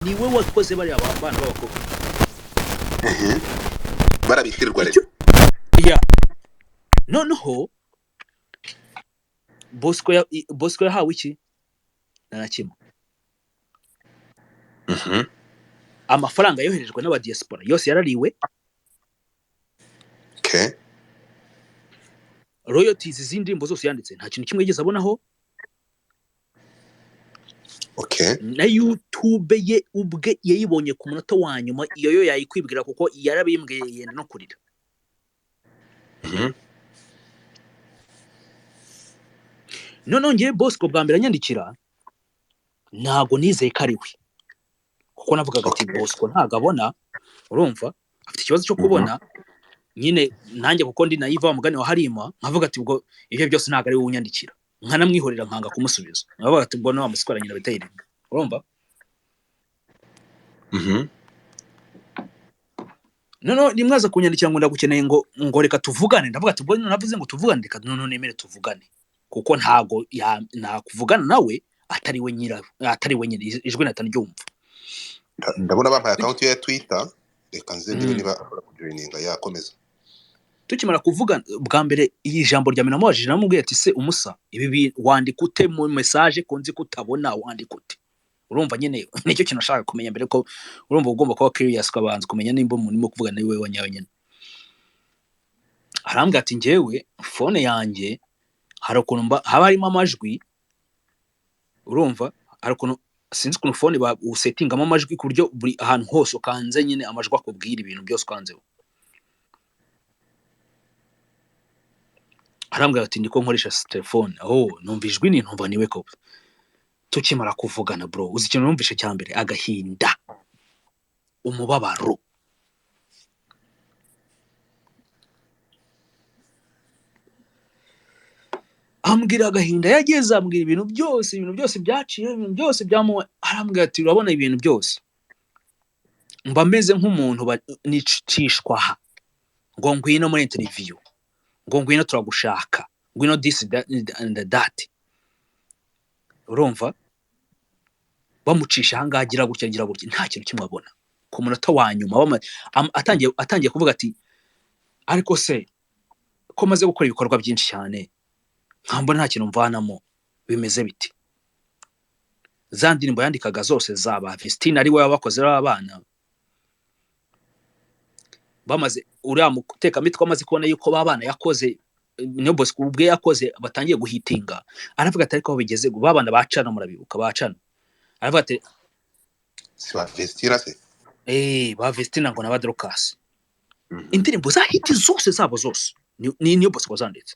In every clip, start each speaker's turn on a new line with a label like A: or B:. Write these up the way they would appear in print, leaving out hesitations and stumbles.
A: Niwe wakoze bariya bana b'abakobwa.
B: Barabitirirwa
A: Icyo
B: rero.
A: Ya, noneho Bosco Bosco yahawe iki? Nta na kimwe. Amafaranga yoherejwe n'abadiaspora yose yarariwe.
B: Okay.
A: Royalties z'indirimbo zose yanditse, nta kintu kimwe yigeze abonaho.
B: Okay.
A: Na YouTube ye ubwe yayibonye ku munota wa nyuma, iyo yo yayikwibwira kuko yarabimbwiye, yenda no kurira. Noneho ngewe Bosco bwa mbere anyandikira, ntabwo nizeye ko ari we, kuko navugaga ati Bosco ntabwo abona, urumva afite ikibazo cyo kubona nyine, nanjye kuko ndi nayiva wa mugani wa Harima, nkavuga ati ubwo ibyo byose ntabwo ari we unyandikira, nkanamwihorera nkanga kumusubiza, nkavuga ati ubwo wa muswara nyina bitayirinda, urumva. Noneho rimwe aza kunyandikira ngo ndagukeneye, ngo reka tuvugane. Ndavuga ati ubwo navuze ngo tuvugane, reka noneho nemere tuvugane, kuko ntago nakuvugana nawe atari we nyira, atari we nyine ijwi natanaryumva.
B: Ndabona bampaye account ye ya Twitter, reka nze ndebe niba ashobora kujoininga yakomeza.
A: Tukimara kuvuga bwa mbere, iyi jambo rya mbere namubajije, namubwiye ati se umusa ibi wandika ute mu message ko nzi ko utabona, wandika ute? Urumva nyine nicyo kintu nashaka kumenya mbere, ko urumva ugomba kuba curious ukabanza kumenya nimba umuntu urimo kuvugana ari we wanyawe nyine. Arambwira ati njyewe phone yanjye hari ukuntu haba harimo amajwi, urumva hari ukuntu sinzi ukuntu phone usetingamo amajwi ku buryo buri ahantu hose ukanze nyine amajwi akubwira ibintu byose ukanzeho. Arambwira ati ndiko nkoresha telefone, oh numva ijwi ni ntumva niwe koko. Tukimara kuvugana bro, uzi ikintu numvishe cya mbere? Agahinda, umubabaro. Ambwira agahinda yageze, ambwira ibintu byose, ibintu byose byaciye, ibintu byose byamuwe. Arambwira ati urabona ibintu byose mba meze nk'umuntu nicishwa aha, ngo ngwino muri interview, ngo ngwino turagushaka, ngwino this and that. Urumva bamucisha aha ngaha, agira gutya, agira gutya, nta kintu kimwe abona. Ku munota wa nyuma atangiye kuvuga ati ariko se ko maze gukora ibikorwa byinshi cyane nkambona nta kintu mvanamo, bimeze biti? Za ndirimbo yandikaga zose zaba Vestine ari we wabakoze b'abana, bamaze uriya mutekamitwe amaze kubona yuko babana yakoze, niyo Bosco ubwe yakoze, batangiye guhitinga, aravuga ati ariko aho bigeze babana bacana, murabibuka bacana, aravuga ati
B: si ba Vestine se?
A: Ba Vestine ngo na ba Dorcas. Indirimbo za hiti zose zabo zose ni niyo Bosco zanditse.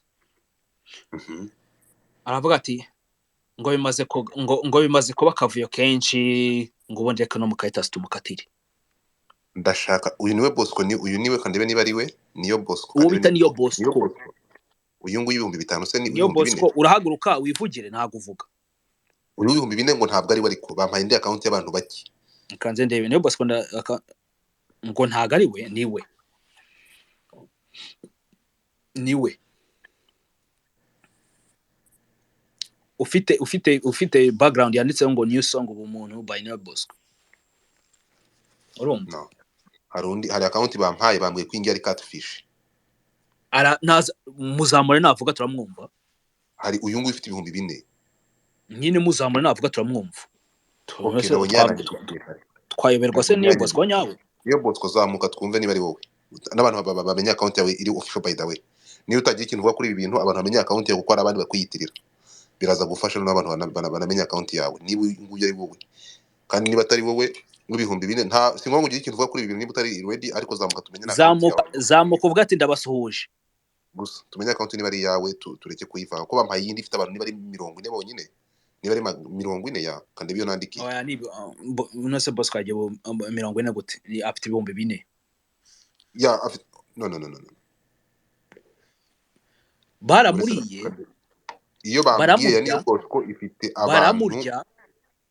A: Aravuga ati ngo bimaze ngo bimaze kuba akavuyo kenshi, ngo ubundi reka no mukahita tumukatire.
B: Ndashaka uyu niwe Bosco, ni uyu niwe kandebe niba ari we, niyo Bosco.
A: Uwo bita niyo Bosco.
B: Uyu nguyu 5000 se ni
A: niyo Bosco? Urahaguruka wivugire, ntago uvuga.
B: Uyu 4000 ngo ntabwo ari we, ariko bampaye indi account y'abantu bake.
A: Kanze ndebe niyo Bosco ngo ntago ari we, niwe. Niwe. Ufite background yanditseho ngo new song ubumuntu by Niyo Bosco. Urumva?
B: No. Hari undi, hari account bampaye bambwiye ko ingi ari catfish.
A: Ara naza muzamure navuga turamwumva.
B: Hari uyu nguyu ufite 4000.
A: Nyine muzamure navuga turamwumva.
B: Okay,
A: twayoberwa se Niyo Bosco nyawe?
B: Niyo Bosco zamuka twumve niba ari wowe. N'abantu bamenya account yawe iri official by the way. Niyo utagira ikintu uvuga kuri ibi bintu, abantu bamenya account yawe kuko hari abandi bakwiyitirira. Biraza gufasha n'abantu banamenya account yawe niba nguyu ari wowe. Kandi niba atari wowe 4000 nta si ngombwa ugira ikintu uvuga kuri ibi bintu niba utari ready, ariko zamuka tumenye na
A: zamuka, zamuka uvuga ati ndabasuhuje.
B: Gusa tumenye account niba ari yawe, tureke kuyivanga kuko bampaye iyindi ifite abantu niba ari 40 bonyine, niba ari 40 ya kandi ibyo nandikiye.
A: Oya ni no se Bosco agiye 40 gute? Afite 4000.
B: Ya afite no no no no.
A: Baramuriye.
B: Iyo bambwiye niyo Bosco ifite abantu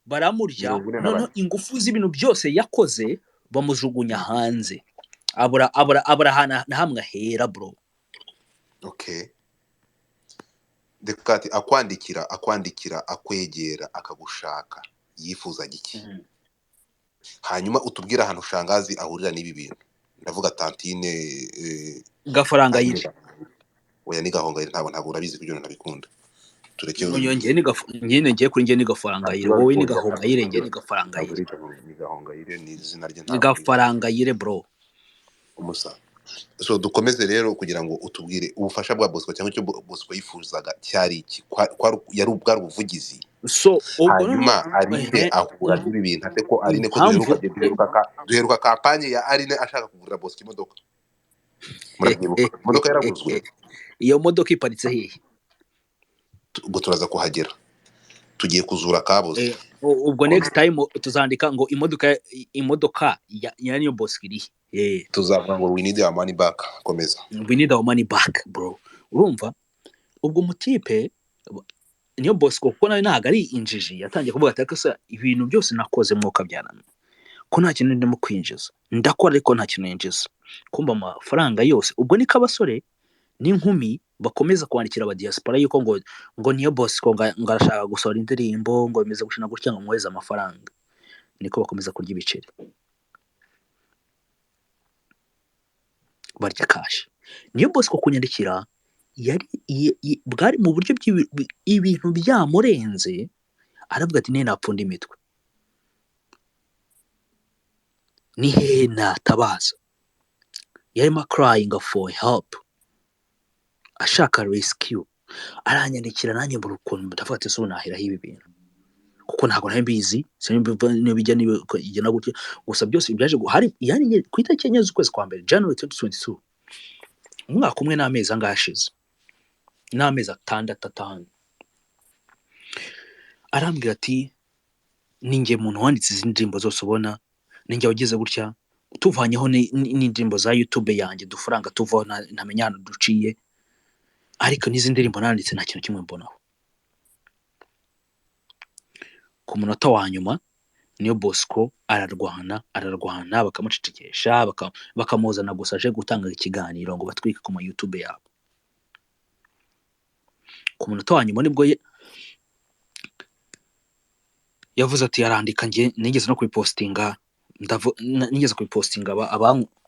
A: baramurya noneho ingufu z'ibintu byose yakoze bamujugunya hanze, abura ahantu na hamwe ahera bro.
B: Okay, Dekati akwandikira akwegera akagushaka, yifuza iki? Hanyuma utubwire ahantu Shangazi ahurira n'ibi bintu. Ndavuga tantine
A: Gafaranga
B: Aline
A: yire.
B: Oya, ni Gahongayire, ntabwo urabizi kugira ngo ntabikunda. Tureke
A: Ngiye ni nyine ngiye kuri ngiye ni Gafarangayire,
B: nta
A: wowe ni
B: kibazo, oya,
A: Gahongayire, ngiye ni
B: ntabwo
A: Gafarangayire.
B: ari ni Gahongayire, ni izina rye,
A: Ni
B: ntabwo ari
A: Gafarangayire bro.
B: Umusa. So dukomeze rero kugira ngo utubwire ubufasha bwa Bosco cyangwa icyo Bosco yifuzaga cyari iki? Yari bwari ubuvugizi.
A: So ubwo noneho
B: Hanyuma Aline
A: ehe
B: ahura
A: umva
B: n'ibi bintu ate ko Aline ko
A: impamvu
B: duheruka kampanye ya Aline ashaka kugurira Bosco imodoka, murabyibuka? Imodoka yaraguzwe.
A: Iyo modoka iparitse hehe?
B: Ubwo turaza kuhagera, tugiye kuzura kabuze.
A: Ubwo next time tuzandika ngo imodoka ya niyo Bosco iri he?
B: Tuzavuga ngo we need our money back. Komeza.
A: We need our money back bro. Urumva ubwo mutipe niyo Bosco, kuko nawe ntabwo ari injiji, yatangiye kuvuga ati ariko se ibintu byose nakoze mwuka byananiye ko nta kintu ndimo kwinjiza, ndakora ariko nta kintu ninjiza, kumva amafaranga yose. Ubwo niko abasore n'inkumi bakomeza kwandikira aba diaspora yuko ngo niyo Bosco ngo arashaka gusohora indirimbo, ngo bimeze gutya na gutya, ngo mwohereze amafaranga. Niko bakomeza kurya ibiceri, barya cash. Niyo Bosco kunyandikira yari bwari mu buryo ibintu byamurenze, aravuga ati nene napfunda imitwe, ni hehe natabaza? Yarimo crying for help, ashaka rescue. Aranyandikira nanjye mbura ukuntu, ndavuga ati so naheraho ibi bintu kuko ntabwo nari mbizi, sinzi bijya n'ibigena gutya. Gusa byose byaje hari yani ku itariki 4 z'ukwezi kwa mbere, January 2022, umwaka umwe n'amezi angahe ashize, n'amezi 6 5, arambwira ati ninjye muntu wanditse izi ndirimbo zose ubona, ninjye wagize gutya, tuvanyeho n'indirimbo za YouTube yanjye dufaranga tuvaho ntamenya ahantu duciye, ariko n'izi ndirimbo nanditse nta kintu kimwe mbonaho. Ku munota wa nyuma niyo Bosco ararwana, ararwana, bakamucecekesha, bakamuzana gusa aje gutanga ikiganiro ngo batwike ku ma YouTube yabo. Ku munota wa nyuma nibwo yavuze ati arandika, njye nigeze no kubipostinga, nigeze kubipostinga,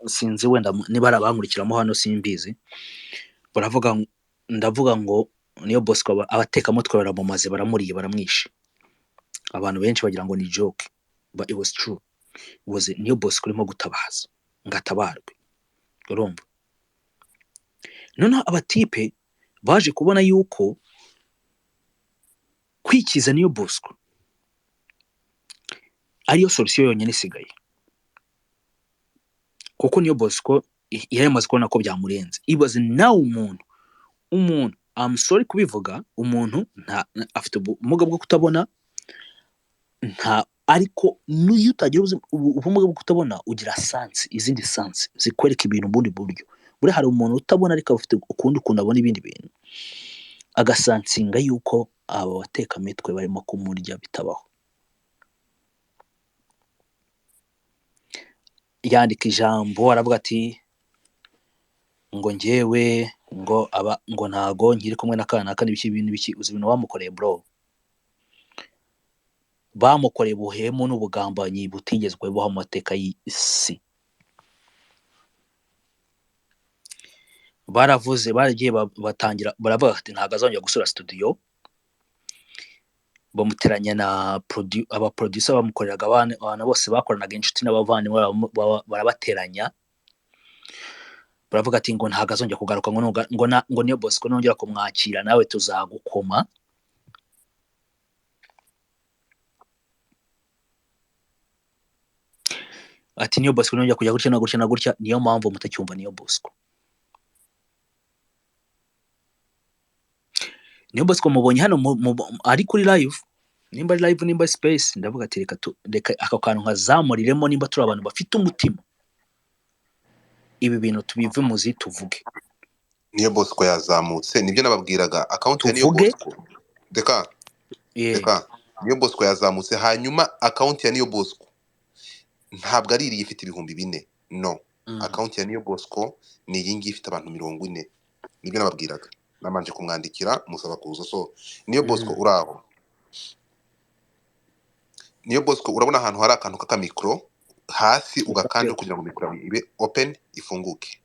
A: sinzi wenda niba ari abankurikiramo hano simbizi, baravuga ndavuga ngo niyo Bosco abatekamutwe baramumaze, baramuriye, baramwishe. Abantu benshi bagira ngo ni joke, but it was true. It was niyo Bosco urimo gutabaza ngo atabarwe, urumva? Noneho abatipe baje kubona yuko kwikiza niyo Bosco ariyo solution yonyine isigaye, kuko niyo Bosco yari yamaze kubona ko byamurenze. Ibaze nawe umuntu, I'm sorry kubivuga, umuntu nta, afite ubumuga bwo kutabona, nta, ariko n'iyo utagira ubumuga bwo kutabona ugira sense, izindi sense zikwereka ibintu mu bundi buryo. Buriya hari umuntu utabona ariko afite ukundi kuntu abona ibindi bintu, agasansinga yuko aba batekamitwe barimo kumurya bitabaho. Yandika ijambo aravuga ati ngo njyewe ngo aba ngo ntago nkiri kumwe na kanaka n'ibiki ibintu biki, uzi ibintu bamukoreye bro, bamukoreye ubuhemu n'ubugambanyi butigeze bubaho mu mateka y'isi. Baravuze, baragiye batangira baravuga ati ntago azongera gusura studio, bamuteranya na aba producer bamukoreraga, abantu bose bakoranaga, inshuti n'abavandimwe barabateranya, baravuga ati ngo ntago azongera kugaruka, ngo nuga-, ngo na-, ngo niyo Bosco nongera kumwakira nawe tuzagukoma. Ati niyo Bosco nongera kujya gutya na gutya na gutya, niyo mpamvu mutacyumva niyo Bosco. Niyo Bosco mubonye hano ari kuri live, nimba ari live nimba space, ndavuga ati reka ako kantu nkazamuriremo, nimba turi abantu bafite umutima, ibi bintu tubive muzi tuvuge.
B: Niyo Bosco yazamutse, nibyo nababwiraga, account ya Niyo
A: Tuvuge.
B: Bosco. Reka, reka, Niyo Bosco yazamutse, hanyuma account ya Niyo Bosco ntabwo ari iriya ifite 4000, no. Account ya Niyo Bosco ni iyi ngiyi ifite abantu 40, nibyo nababwiraga. Nabanje kumwandikira musaba kuza. So Niyo Bosco uraho? Niyo Bosco, urabona ahantu hari akantu k'akamikoro hasi, ugakanda
A: Reka
B: kugira ngo mikoro yawe ibe open ifunguke.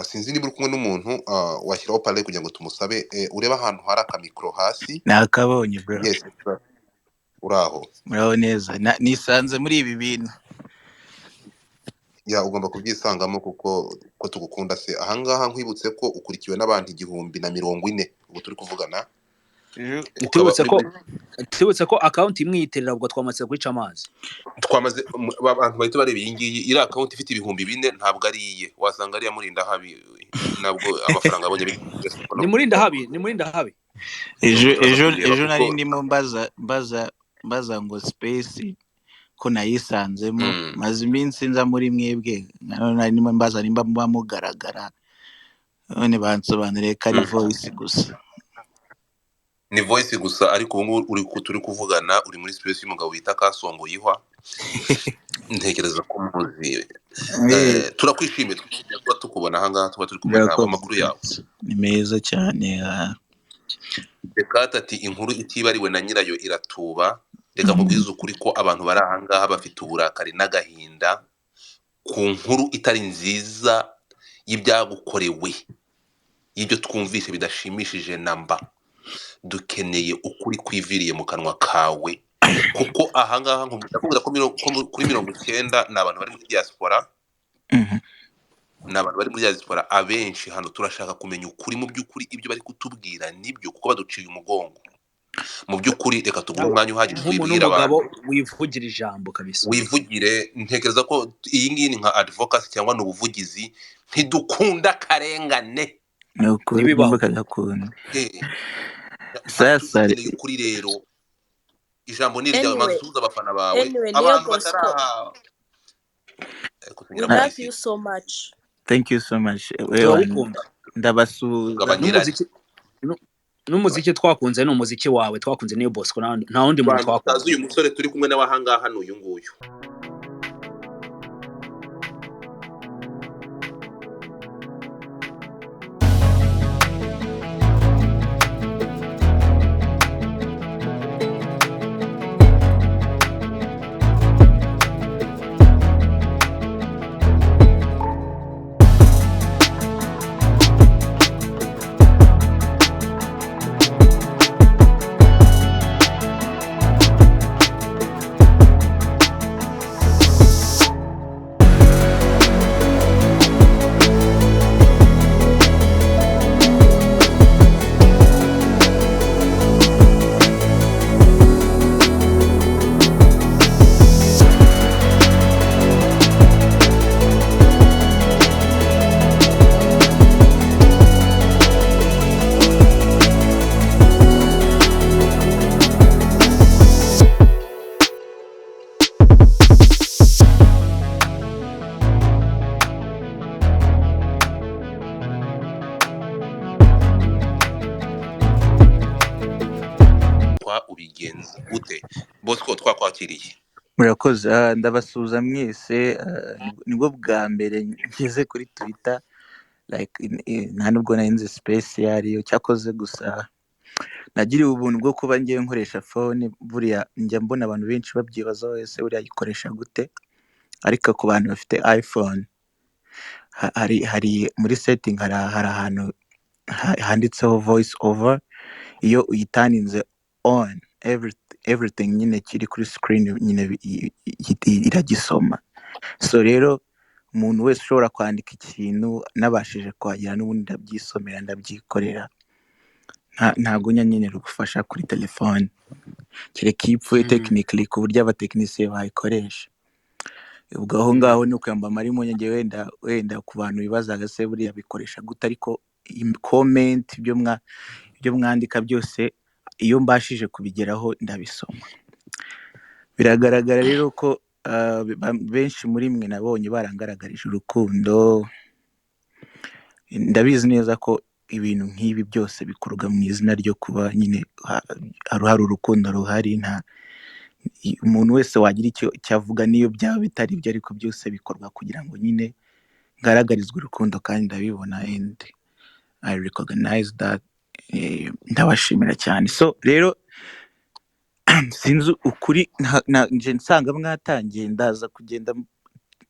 B: Sinzi niba uri kumwe n'umuntu washyiraho pale kugira ngo tumusabe. Urebe ahantu hari akamikoro hasi.
C: Nakabonye bro.
B: Yes, uraho.
C: Muraho neza. Nisanze muri ibi bintu.
B: Ya, ugomba kubyisangamo kuko ko tugukunda se. Ahangaha nkwibutse ko ukurikiwe n'abantu 1040 ubu turi kuvugana.
C: Ejo
B: Ukaba
A: tubibutse
B: uri
A: ko
B: muri
A: tubibutse ko akawunti imwe yitirira, ubwo twamaze guca amazi.
B: Twamaze abantu bahita bareba iyi ngiyi, iri akawunti ifite 4000 ntabwo ari iye, wasanga ari iya Murindahabi, ntabwo amafaranga abonye
A: Ni Murindahabi, ni Murindahabi.
C: ejo
B: turaza
C: ejo
B: kubireba
C: ejo nari
B: kuko
C: ndimo mbaza ngo space ko nayisanzemo, maze iminsi nza muri mwebwe, nanone nari ndimo mbaza nimba muba mugaragara, none bansobanuriye ko ari voice gusa.
B: Ni voice gusa, ariko ubu ngubu turi kuvugana uri muri space y'umugabo bita Kasongo Yihwa, ntekereza ko muzi.
C: Eh,
B: Turakwishimiye, twishimiye kuba tukubona ahangaha, tuba turi kumwe nawe.
C: Murakoze
B: Amakuru yawe?
C: kabisa. Ni meza cyane.
B: Dekate ati inkuru itibariwe na nyirayo iratuba. Reka nkubwize ukuri ko abantu bari ahangaha bafite uburakari n'agahinda ku nkuru itari nziza y'ibyagukorewe, y'ibyo twumvise bidashimishije namba. Dukeneye ukuri kwiviriye mu kanwa kawe, kuko ahangaha ndakubwira ko kuri 90 ni abantu bari muri diaspora, ni abantu bari muri diaspora abenshi hano. Turashaka kumenya ukuri mu by'ukuri, ibyo bari kutubwira nibyo, kuko baduciye umugongo mu by'ukuri. Reka tuguhe
A: Nawe
B: umwanya uhagije
A: nk'umuntu
B: wibwire
A: w'umugabo
B: abantu,
A: wivugira ijambo kabisa.
B: Wivugire. Ntekereza ko iyi ngiyi ni nka advocacy cyangwa ni ubuvugizi. Ntidukunda akarengane,
C: Ni ukuri
A: Ntibibaho.
C: nimba kagakunda.
B: Hano
C: Sasa
B: dukeneye ukuri rero. Ijambo ni iryawe,
D: Anyway,
B: manza usuhuze abafana bawe,
D: anyway, Niyo
B: abantu
D: Bosco,
B: batara
D: we
B: kutunyura muri
D: love
B: isi.
D: you so much.
C: Thank you so much. Ewan,
A: Turagukunda.
C: ndabasuhuza.
B: Gabanya irari.
A: N'umuziki n'umuziki twakunze ni umuziki wawe twakunze, Niyo Bosco, nta wundi muntu
B: Abantu batazi
A: twakunze.
B: uyu musore turi kumwe nawe ahangaha ni uyu nguyu. Kwa ubigenza ute Bosco? Twakwakiriye.
C: Murakoze. Ndabasuhuza mwese. Nibwo bwa mbere ngeze kuri Twitter, like nta nubwo nari nzi space iyo ariyo, cyakoze gusa nagiriwe ubuntu bwo kuba ngiye nkoresha phone. Buriya njya mbona abantu benshi babyibazaho, ese buriya ayikoresha gute? Ariko ku bantu bafite iPhone, hari muri setting hari ahantu handitseho voice over, iyo uyitaninze on everything nyine kiri kuri screen nyine iragisoma. So rero umuntu wese ushobora kwandika ikintu nabashije kuhagera n'ubundi ndabyisomera, ndabyikorera. Ntabwo njya nkenera ubufasha kuri telefone, kereka iyo ipfuye technically ku buryo abatekinisiye bayikoresha. Ubwo aho ngaho ni ukuyamba marimo njye, wenda ku bantu bibazaga se buriya bikoresha gute, ariko comment ibyo mwandika byose iyo mbashije kubigeraho ndabisoma. Biragaragara rero ko benshi muri mwe nabonye barangaragarije urukundo. Ndabizi neza ko ibintu nk'ibi byose bikorwa mu izina ryo kuba nyine hari urukundo ruhari, nta umuntu wese wagira icyo avuga niyo byaba bitari byo, ariko byose bikorwa kugira ngo nyine ngaragarizwe urukundo, kandi ndabibona and I recognize that. Ndabashimira cyane. So rero sinzi ukuri nje nsanga mwatangiye, ndaza kugenda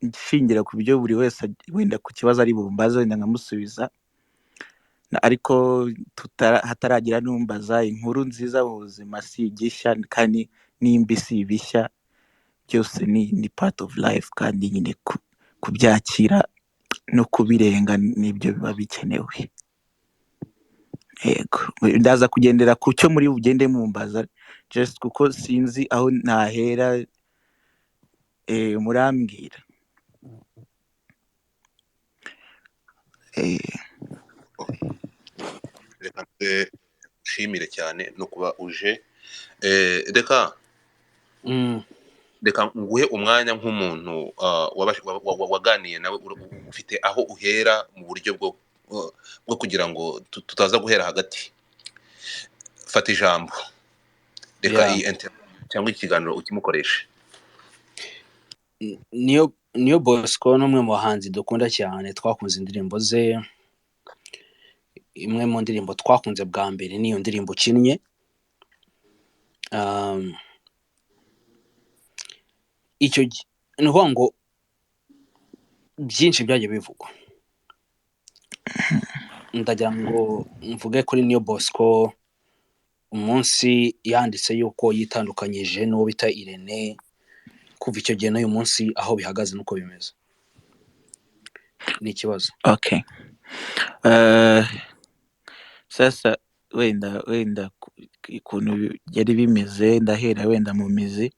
C: nshingira ku byo buri wese wenda ku kibazo ari bumbaze, wenda nkamusubiza. Ariko hataragira n'umbaza, inkuru nziza mu buzima si igishya kandi nimba si ibishya, byose ni part of life, kandi nyine kubyakira no kubirenga nibyo biba bikenewe. Yego, ndaza kugendera ku cyo muri bugende mumbaza, just kuko sinzi aho nahera. Murambwira.
B: Reka nshimire cyane no kuba uje. Reka reka nguhe umwanya nk'umuntu waganiye nawe, ufite aho uhera mu buryo bwo kugira ngo tutaza guhera hagati. Fata ijambo, reka
A: Yeah.
B: iyi interview cyangwa ikiganiro ukimukoreshe.
A: Niyo Bosco ni umwe mu bahanzi dukunda cyane, twakunze indirimbo ze. Imwe mu ndirimbo twakunze bwa mbere niyo ndirimbo ukinnye. Icyo ni ukuvuga ngo byinshi byagiye bivugwa. Ndagira ngo mvuge kuri Niyo Bosco umunsi yanditse yuko yitandukanyije n'uwo bita Irene, kuva icyo gihe n'uyu munsi aho bihagaze n'uko bimeze ni ikibazo.
C: Okay. Sasa wenda ukuntu byari bimeze, ndahera wenda mu mizi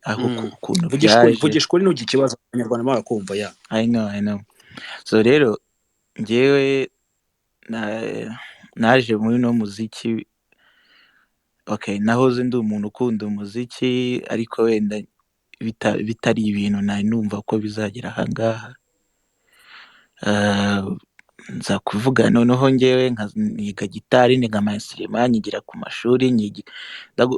C: aho ukuntu
A: Vugisha ukuri,
C: byaje.
A: vugisha ukuri, ntugire ikibazo, abanyarwanda barakumva ya.
C: I know, I know. So rero njyewe naje muri no muziki. Okay, nahoze ndi umuntu ukunda umuziki, ariko wenda bitari ibintu nari numva ko bizagera ahangaha. Nza kuvuga noneho njyewe niga gitari, niga ama instrument, nyigira ku mashuri,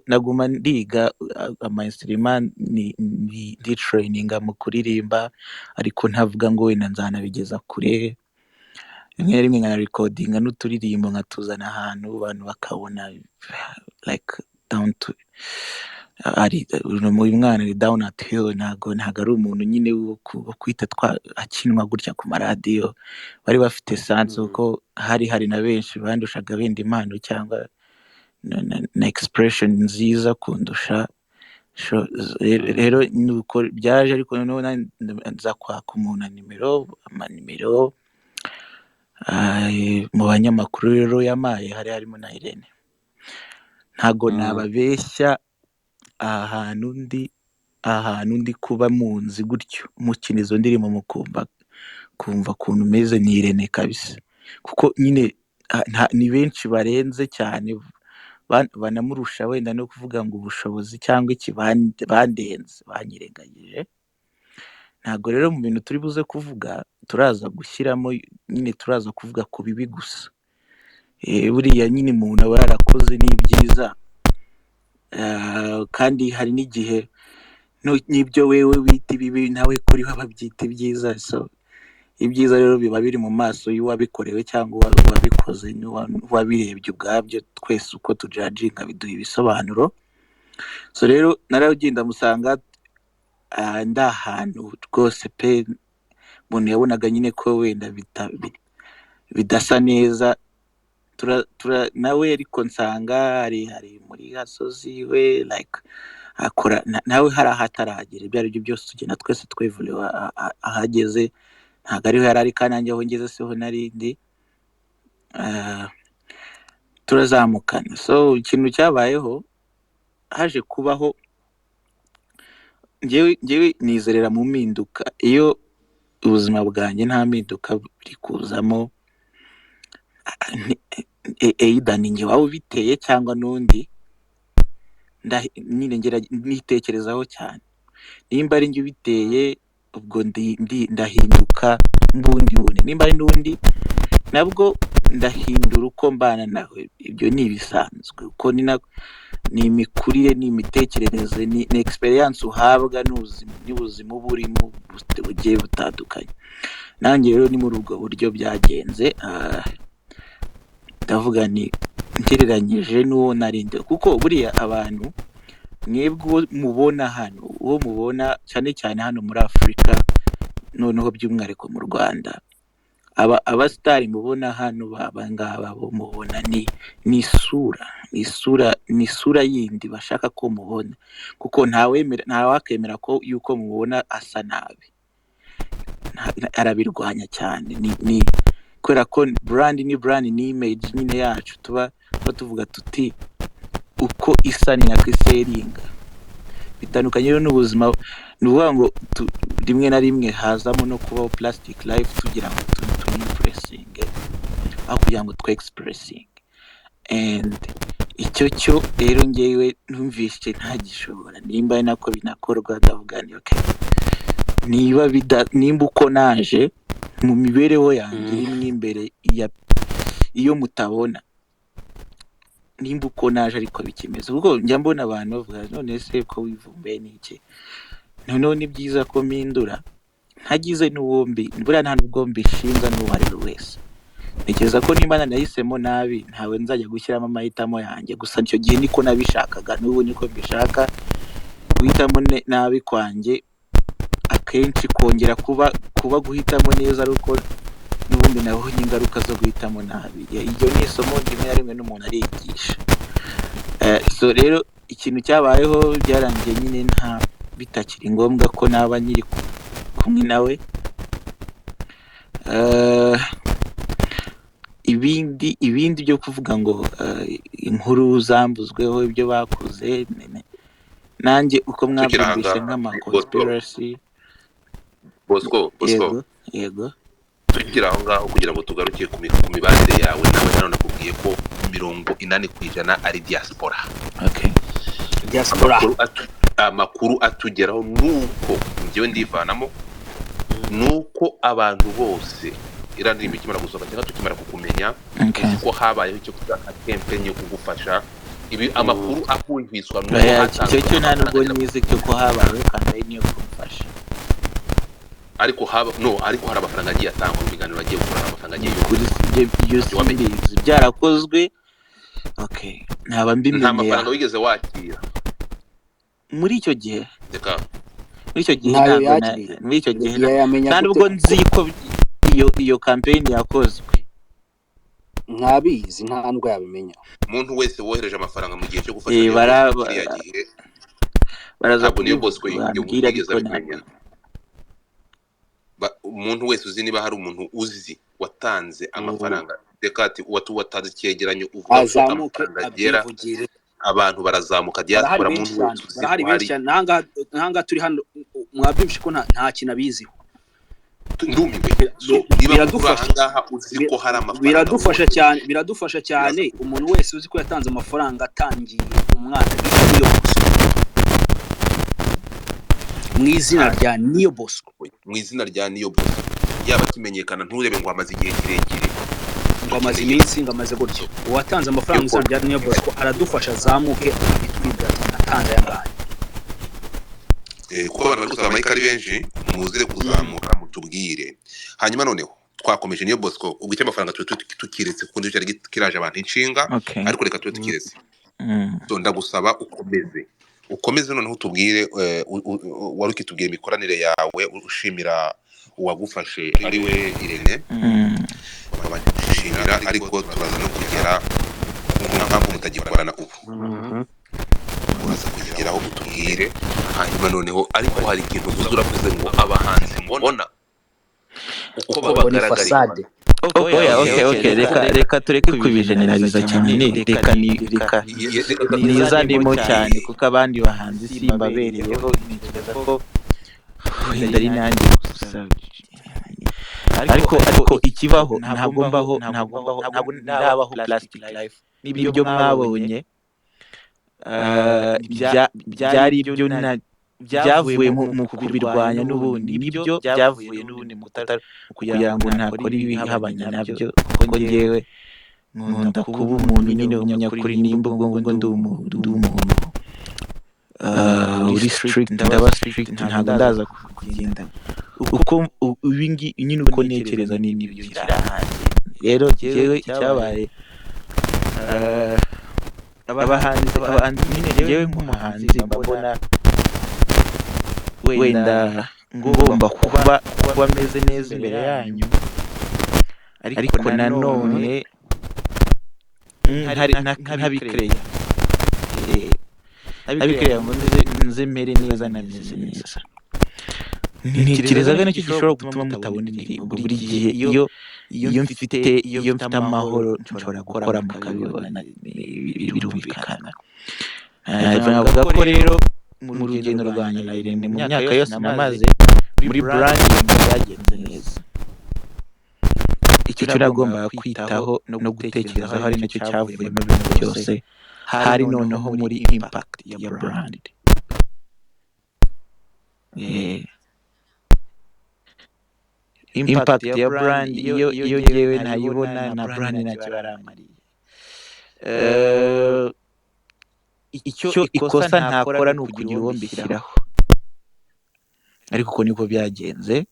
C: ndaguma ndiga ama instrument, ndi traininga mu kuririmba, ariko ntavuga ngo wenda nzanabigeza kure. Rimwe na rimwe nkanarekodinga n'uturirimbo nkatuzana ahantu abantu bakabona like down to ari uyu mwana ari down at hill, ntago ari umuntu nyine wo kwita akinwa gutya ku maradiyo. Bari bafite sanse kuko hari na benshi bandushaga benda impano cyangwa na expression nziza kundusha. Rero nuko byaje, ariko noneho nza kwaka umuntu nimero, amanimero mu banyamakuru rero yamaye hari harimo na Irene. Ntago nababeshya, aha hantu ndi kuba munzi gutyo mukina izo ndirimbo mukumva kumva ukuntu meze ni Irene kabisa, kuko nyine ni benshi barenze cyane banamurusha wenda no kuvuga ngo ubushobozi cyangwa iki, bandenze banyirengagije. Ntabwo rero mu bintu turi buze kuvuga turaza gushyiramo nyine turaza kuvuga ku bibi gusa. Buriya nyine umuntu aba yarakoze n'ibyiza, kandi hari n'igihe n'ibyo wewe wita ibibi nawe kuri we ababyita ibyiza. So ibyiza rero biba biri mu maso y'uwabikorewe cyangwa uwabikoze n'uwabirebye ubwabyo. Twese uko tujajinga biduha ibisobanuro. So rero naragenda musanga ndi ahantu rwose pe, umuntu yabonaga nyine ko wenda bidasa neza. Nawe ariko nsanga ari muri gasozi we like akora nawe hari aho ataragera. Ibyo ari byo byose tugenda twese twivuriwe ahageze, ntabwo ariho yari ari, kandi nanjye aho ngeze siho nari ndi. Turazamukana. So ikintu cyabayeho, haje kubaho njyewe nizerera mu mpinduka. Iyo ubuzima bwanjye nta mpinduka buri kuzamo, either ni njye waba ubiteye cyangwa n'undi, nyine nitekerezaho cyane. Nimba ari njye ubiteye, ubwo ndahinduka mbundi bundi, nimba ari n'undi nabwo ndahindura uko mbana nawe. Ibyo ni ibisanzwe, kuko ni imikurire, ni imitekerereze, ni experience uhabwa n'ubuzima uba urimo bugiye butandukanye. Nanjye rero ni muri ubwo buryo byagenze. Ndavuga ni ngereranyije n'uwo narinde, kuko buriya abantu mwebwe uwo mubona hano, uwo mubona cyane cyane hano muri Afurika, noneho by'umwihariko mu Rwanda, abasitari mubona hano baba ngaba bo mubona ni isura, ni isura yindi bashaka ko mubona, kuko ntawemera, ntawakemera ko yuko mubona asa nabi. Arabirwanya cyane, ni kubera ko brand ni brand, ni image nyine yacu, tuba tuvuga tuti uko isa ni nako iseringa. Bitandukanye rero n'ubuzima, ni ukuvuga ngo rimwe na rimwe hazamo no kubaho plastic life tugira ngo tumwipuresinge aho kugira ngo twe-expressinge. And icyo cyo rero ngewe numvise ntagishobora, nimba ari nako binakorwa, ndavuga ni okay, niba nimba uko naje mu mibereho yanjye irimo imbere iyo mutabona, nimba uko naje ariko bikimeze, kuko njya mbona abantu bavuga none se ko wivumbuye n'iki, noneho ni byiza ko mpindura ntagize n'uwo mbi, buriya nta n'ubwo mbishinja n'uwo ari we wese. Ntekereza ko nimba nanahisemo nabi ntawe nzajya gushyiramo amahitamo yanjye, gusa icyo gihe niko nabishakaga, n'ubu niko mbishaka. Guhitamo nabi kwanjye akenshi kongera kuba guhitamo neza, ari uko n'ubundi nabonye ingaruka zo guhitamo nabi. Iryo ni isomo rimwe na rimwe n'umuntu arigisha. So rero ikintu cyabayeho byarangiye nyine nta bitakiri ngombwa ko naba nkiri kumwe nawe. Ibindi byo kuvuga ngo inkuru zambuzweho ibyo bakoze, nanjye uko
B: Tukiri aha
C: mwabyumvise
B: ngaha,
C: nk'ama
B: Bosco,
C: conspiracy.
B: Bosco, Bosco,
C: Yego, yego.
B: Tukiri aho ngaho kugira ngo tugaruke ku mibanire yawe nawe, hano nakubwiye ko 80% ari diaspora.
C: Okay.
A: Diaspora.
B: Amakuru atugeraho nuko njyewe ndivanamo nuko abantu bose iriya ndirimbo ikimara gusohoka cyangwa tukimara kukumenya,
C: Okay.
B: uzi ko habayeho icyo kwita campaign yo kugufasha. Ibi amakuru ahwihwiswa nuko
C: Oya,
B: hatanzwe
C: icyo cyo nta
B: amafaranga
C: nubwo
B: agera
C: nyizi cyo ko habayeho campaign yo kumufasha.
B: Ariko haba no, ariko hari amafaranga agiye atangwa mu biganiro agiye gukora, amafaranga agiye
C: Kuri
B: yoherezwa.
C: ibyo
B: Ibyo wamenye.
C: simbizi byarakozwe. Okay, ntaba
B: Nta
C: mbimenyeye
B: mafaranga wigeze wakira
C: muri icyo gihe.
B: Reka.
C: Muri icyo gihe
E: Ntayo
C: ntabwo
E: yakiriye.
C: muri icyo gihe
E: Yayamenya
C: nta
E: gute
C: nubwo
E: kuko
C: nzi ko iyo campaign yakozwe.
E: Ntabizi, nta nubwo yabimenya.
B: Umuntu wese wohereje amafaranga mu gihe cyo gufasha Niyo Bosco kiriya gihe,
C: baraza
B: ntabwo Niyo Bosco
C: kubibwira,
B: yigeze
C: ariko
B: abimenya.
C: ntabwo.
B: Umuntu wese uzi, niba hari umuntu uzi watanze amafaranga, reka ati watanze icyegeranyo uvuga ko
E: Azamuke
B: amafaranga agera,
A: abyivugire.
B: Abantu barazamuka,
A: Barahari
B: diaspora,
A: benshi
B: umuntu wese
A: cyane,
B: uzi
A: barahari
B: ko
A: benshi
B: hari
A: cyane. Nahanga turi hano, mwabyumvishe ko nta kintu abiziho.
B: Ndumiwe. So niba uri
A: Biradufasha.
B: ahangaha uzi ko hari amafaranga
A: Biradufasha
B: wohereje,
A: cyane, biradufasha cyane.
B: biraza
A: Umuntu wese uzi ko yatanze amafaranga atangiye umwana bita Niyo Bosco, mu izina rya Niyo Bosco,
B: mu izina rya Niyo Bosco, yaba akimenyekana, nturebe ngo amaze igihe kirekire,
A: ngo amaze
B: dukeneye
A: iminsi, ngo amaze gutya, uwatanze amafaranga mu
B: yuko
A: izina rya Niyo Bosco aradufasha, azamuke abitwibwira ati natanze aya ngaya.
B: Kuko abantu bari gusaba amayika ari benshi, muzire kuzamuka mutubwire. Hanyuma noneho twakomeje Niyo Bosco, ubwo icyo amafaranga tube tukiretse, kuko nicyo cyari kiraje abantu inshinga,
C: Okay.
B: ariko reka tube tukiretse. So ndagusaba ukomeze noneho utubwire, wari ukitubwira imikoranire yawe, ushimira uwagufashe ari we Irene, urabashimira, ariko turaza no kugera ku mpamvu mutagikorana ubu. Uraza kugeraho utubwire. Hanyuma noneho ariko hari ikintu uvuze, uravuze ngo abahanzi mbona uko
A: Ngo ni
B: babagaragariye
A: fasade.
C: Oya, okay, okay, reka tureke kubijeneraliza cyane, reka ni reka nizanemo cyane, kuko abandi bahanzi simbabereyeho, ntekereza ko wenda ari nanjye gusa. Ariko ikibaho, ntabwo ndabaho plastic life, n'ibyo mwabonye byari ibyo byavuye mu kubirwanya n'ubundi, nibyo byavuye n'ubundi mu kugira ngo ntakora ibihabanye nabyo, kuko njyewe nkunda kuba umuntu nyine w'umunyakuri. Nimba ubwo ngubwo ndi umuntu uri strict, ndaba strict, ntabwo ndaza kugenda uko ibi nyine uko ntekereza ni ibyo nshyira hanze. Rero njyewe icyabaye Abahanzi nyine, njyewe nk'umuhanzi mba mbona wenda ngomba kuba meze neza imbere yanyu, ariko nanone ntabikereya, ntabikereya ngo nze mere neza nameze neza. Ntekereza ko nicyo gishobora gutuma mutabona indirimbo. Buri gihe iyo mfite amahoro nshobora gukora mukabibona, birumvikana. Navuga ko rero mu rugendo rwanjye na Irene, mu myaka yose namaze muri branding, byagenze neza. Icyo nagombaga kwitaho no gutekerezaho, ari nacyo cyavuyemo ibintu byose, hari noneho muri impact ya brand. Impact ya brand, iyo ngewe ntayibona, na brand ntacyo baramariye. Icyo ikosa ntakora ni ukugira uwo mbishyiraho, ariko uko niko byagenze.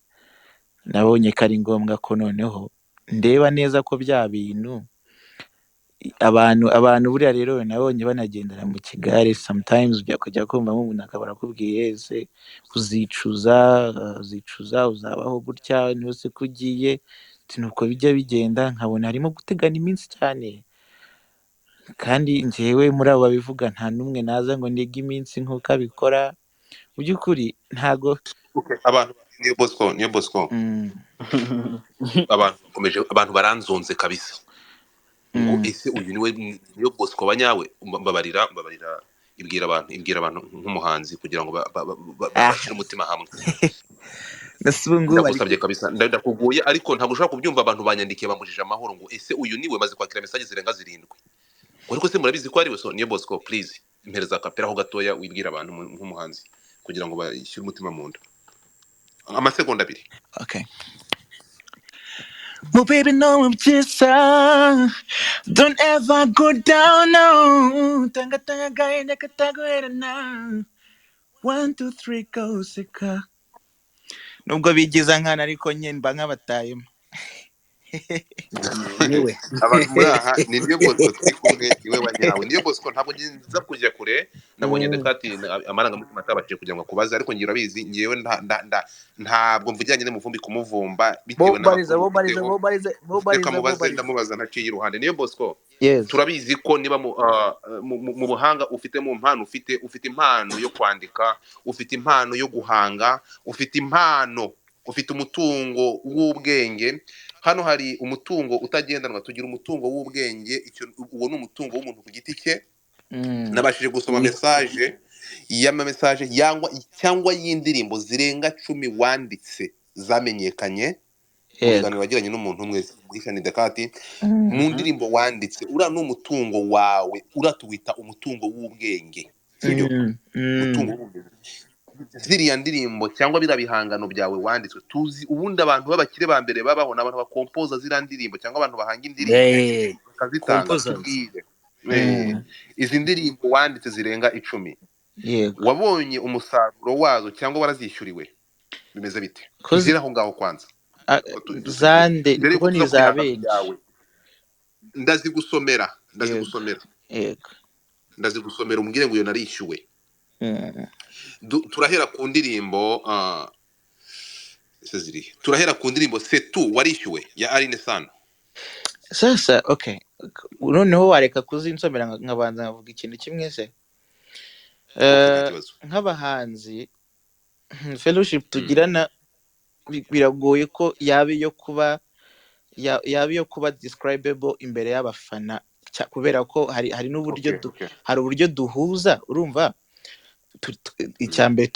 C: Nabonye ko ari ngombwa ko noneho ndeba neza ko bya bintu abantu buriya rero nabonye banagendera mu kigare. Sometimes ujya kujya kumva nk'umuntu akaba arakubwiye: "Ese uzicuza, uzicuza, uzabaho gutya ntuse ko ugiye?" Ati nuko bijya bigenda, nkabona harimo gutegana iminsi cyane, kandi njyewe muri abo babivuga nta n'umwe naza ngo ndege iminsi nk'uko abikora. Mu by'ukuri ntago.
B: Okay, abantu, Niyo Bosco, Niyo Bosco, abantu bakomeje, abantu baranzonze kabisa ngo ese uyu niwe Niyo Bosco banyawe? Mbabarira, mbabarira, ibwira abantu nk'umuhanzi kugira ngo bashyire umutima hamwe.
C: Ndetse ubu ngubu ariko
B: Ndagusabye kabisa, ndakuguye, ariko ntabwo ushobora kubyumva. Abantu banyandikiye bambujije amahoro ngo ese uyu niwe? Maze kwakira message zirenga 7 ngo ariko se murabizi ko ari we? So Niyo Bosco, please, mpereza akapera ho gatoya, wibwira abantu nk'umuhanzi kugira ngo bashyire umutima mu nda, amasegonda 2.
C: Okay. Well, baby, no, I'm just don't ever go down, no. Tanga tanga gaenda katagoera na. One, two, three, go seka. Nubwo bigiza nkana, ariko nyine mba nkabatayemo.
A: Niwe.
B: Abantu muri aha, ni Niyo Bosco turi kumwe, niwe wa nyawe Niyo Bosco. Ntabwo nza kujya kure, nabonye Dekati amarangamutima atabashije kugira ngo akubaze, ariko ngira urabizi, ngewe ntabwo mvugiranye n'umuvumbi kumuvumba bitewe
A: Bobariza.
B: n'amakuru
A: Bobariza.
B: mfiteho.
A: Bobariza. Bobariza.
B: Reka mubaze.
A: Bobariza.
B: Ndamubaza ntaciye iruhande. Niyo Bosco,
C: Yes.
B: turabizi ko niba mu buhanga ufite, mu mpano ufite, ufite impano yo kwandika, ufite impano yo guhanga, ufite impano, ufite umutungo w'ubwenge. Hano hari umutungo utagendanwa, tugira umutungo w'ubwenge. Icyo uwo ni umutungo w'umuntu ku giti cye. Nabashije gusoma message y'ama message cyangwa y'indirimbo zirenga 10 wanditse zamenyekanye mu biganiro wagiranye n'umuntu umwe muri Dekati, mu ndirimbo wanditse. Uriya ni umutungo wawe, uriya tuwita umutungo w'ubwenge, sibyo? Umutungo w'ubwenge, ziriya ndirimbo cyangwa biriya bihangano byawe wanditswe. Tuzi ubundi abantu b'abakire ba mbere babaho ni abantu bakompoza ziriya ndirimbo cyangwa abantu bahanga indirimbo bakazitanga.
A: Composers.
B: Tubwire, izi ndirimbo wanditse zirenga 10, wabonye umusaruro wazo cyangwa warazishyuriwe? Bimeze bite?
C: Ko
B: Tugere aho ngaho kwanza.
C: Zande
B: Mbere yuko
C: kuko ni
B: tuza ku
C: za
B: bihangano
C: benshi.
B: byawe, ndazigusomera, ndazigusomera. Ndazigusomera umbwire ngo iyo narishyuwe. Turahera ku ndirimbo, ese zirihe? Turahera ku ndirimbo Setu, warishyuwe, ya Aline Sano.
C: Sasa okay, noneho wareka kuzinsomera nkabanza nkavuga ikintu kimwe se?
B: Okay, nta kibazo.
C: Nk'abahanzi, fellowship tugirana biragoye ko yaba iyo kuba describable imbere y'abafana, kubera ko hari n'uburyo hari uburyo duhuza, urumva? Icya mbere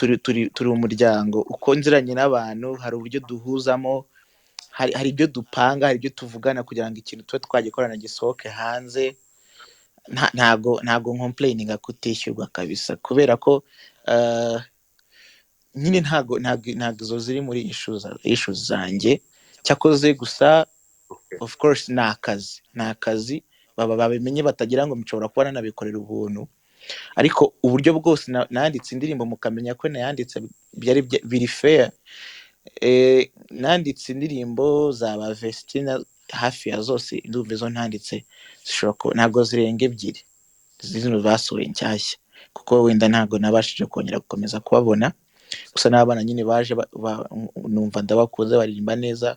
C: turi umuryango uko nziranye n'abantu, hari uburyo duhuzamo, hari ibyo dupanga, hari ibyo tuvugana kugira ngo ikintu tube twagikorana gisohoke hanze. Ntago complaininga kutishyurwa kabisa, kubera ko nyine ntago izo ziri muri issues zanjye. Cyakoze gusa, of course ni akazi, baba babimenye batagira ngo nshobora kuba nanabikorera ubuntu. Ariko uburyo bwose nanditse indirimbo mukamenya ko nayanditse byari biri fair. Nanditse indirimbo za ba Vestina. Hafi ya zose ndumva izo ntanditse zishobora kuba ntabwo zirenga ebyiri zino basohoye nshyashya, kuko wenda ntabwo nabashije kongera gukomeza kubabona. Gusa n'abana nyine baje numva ndabakunze, baririmba neza,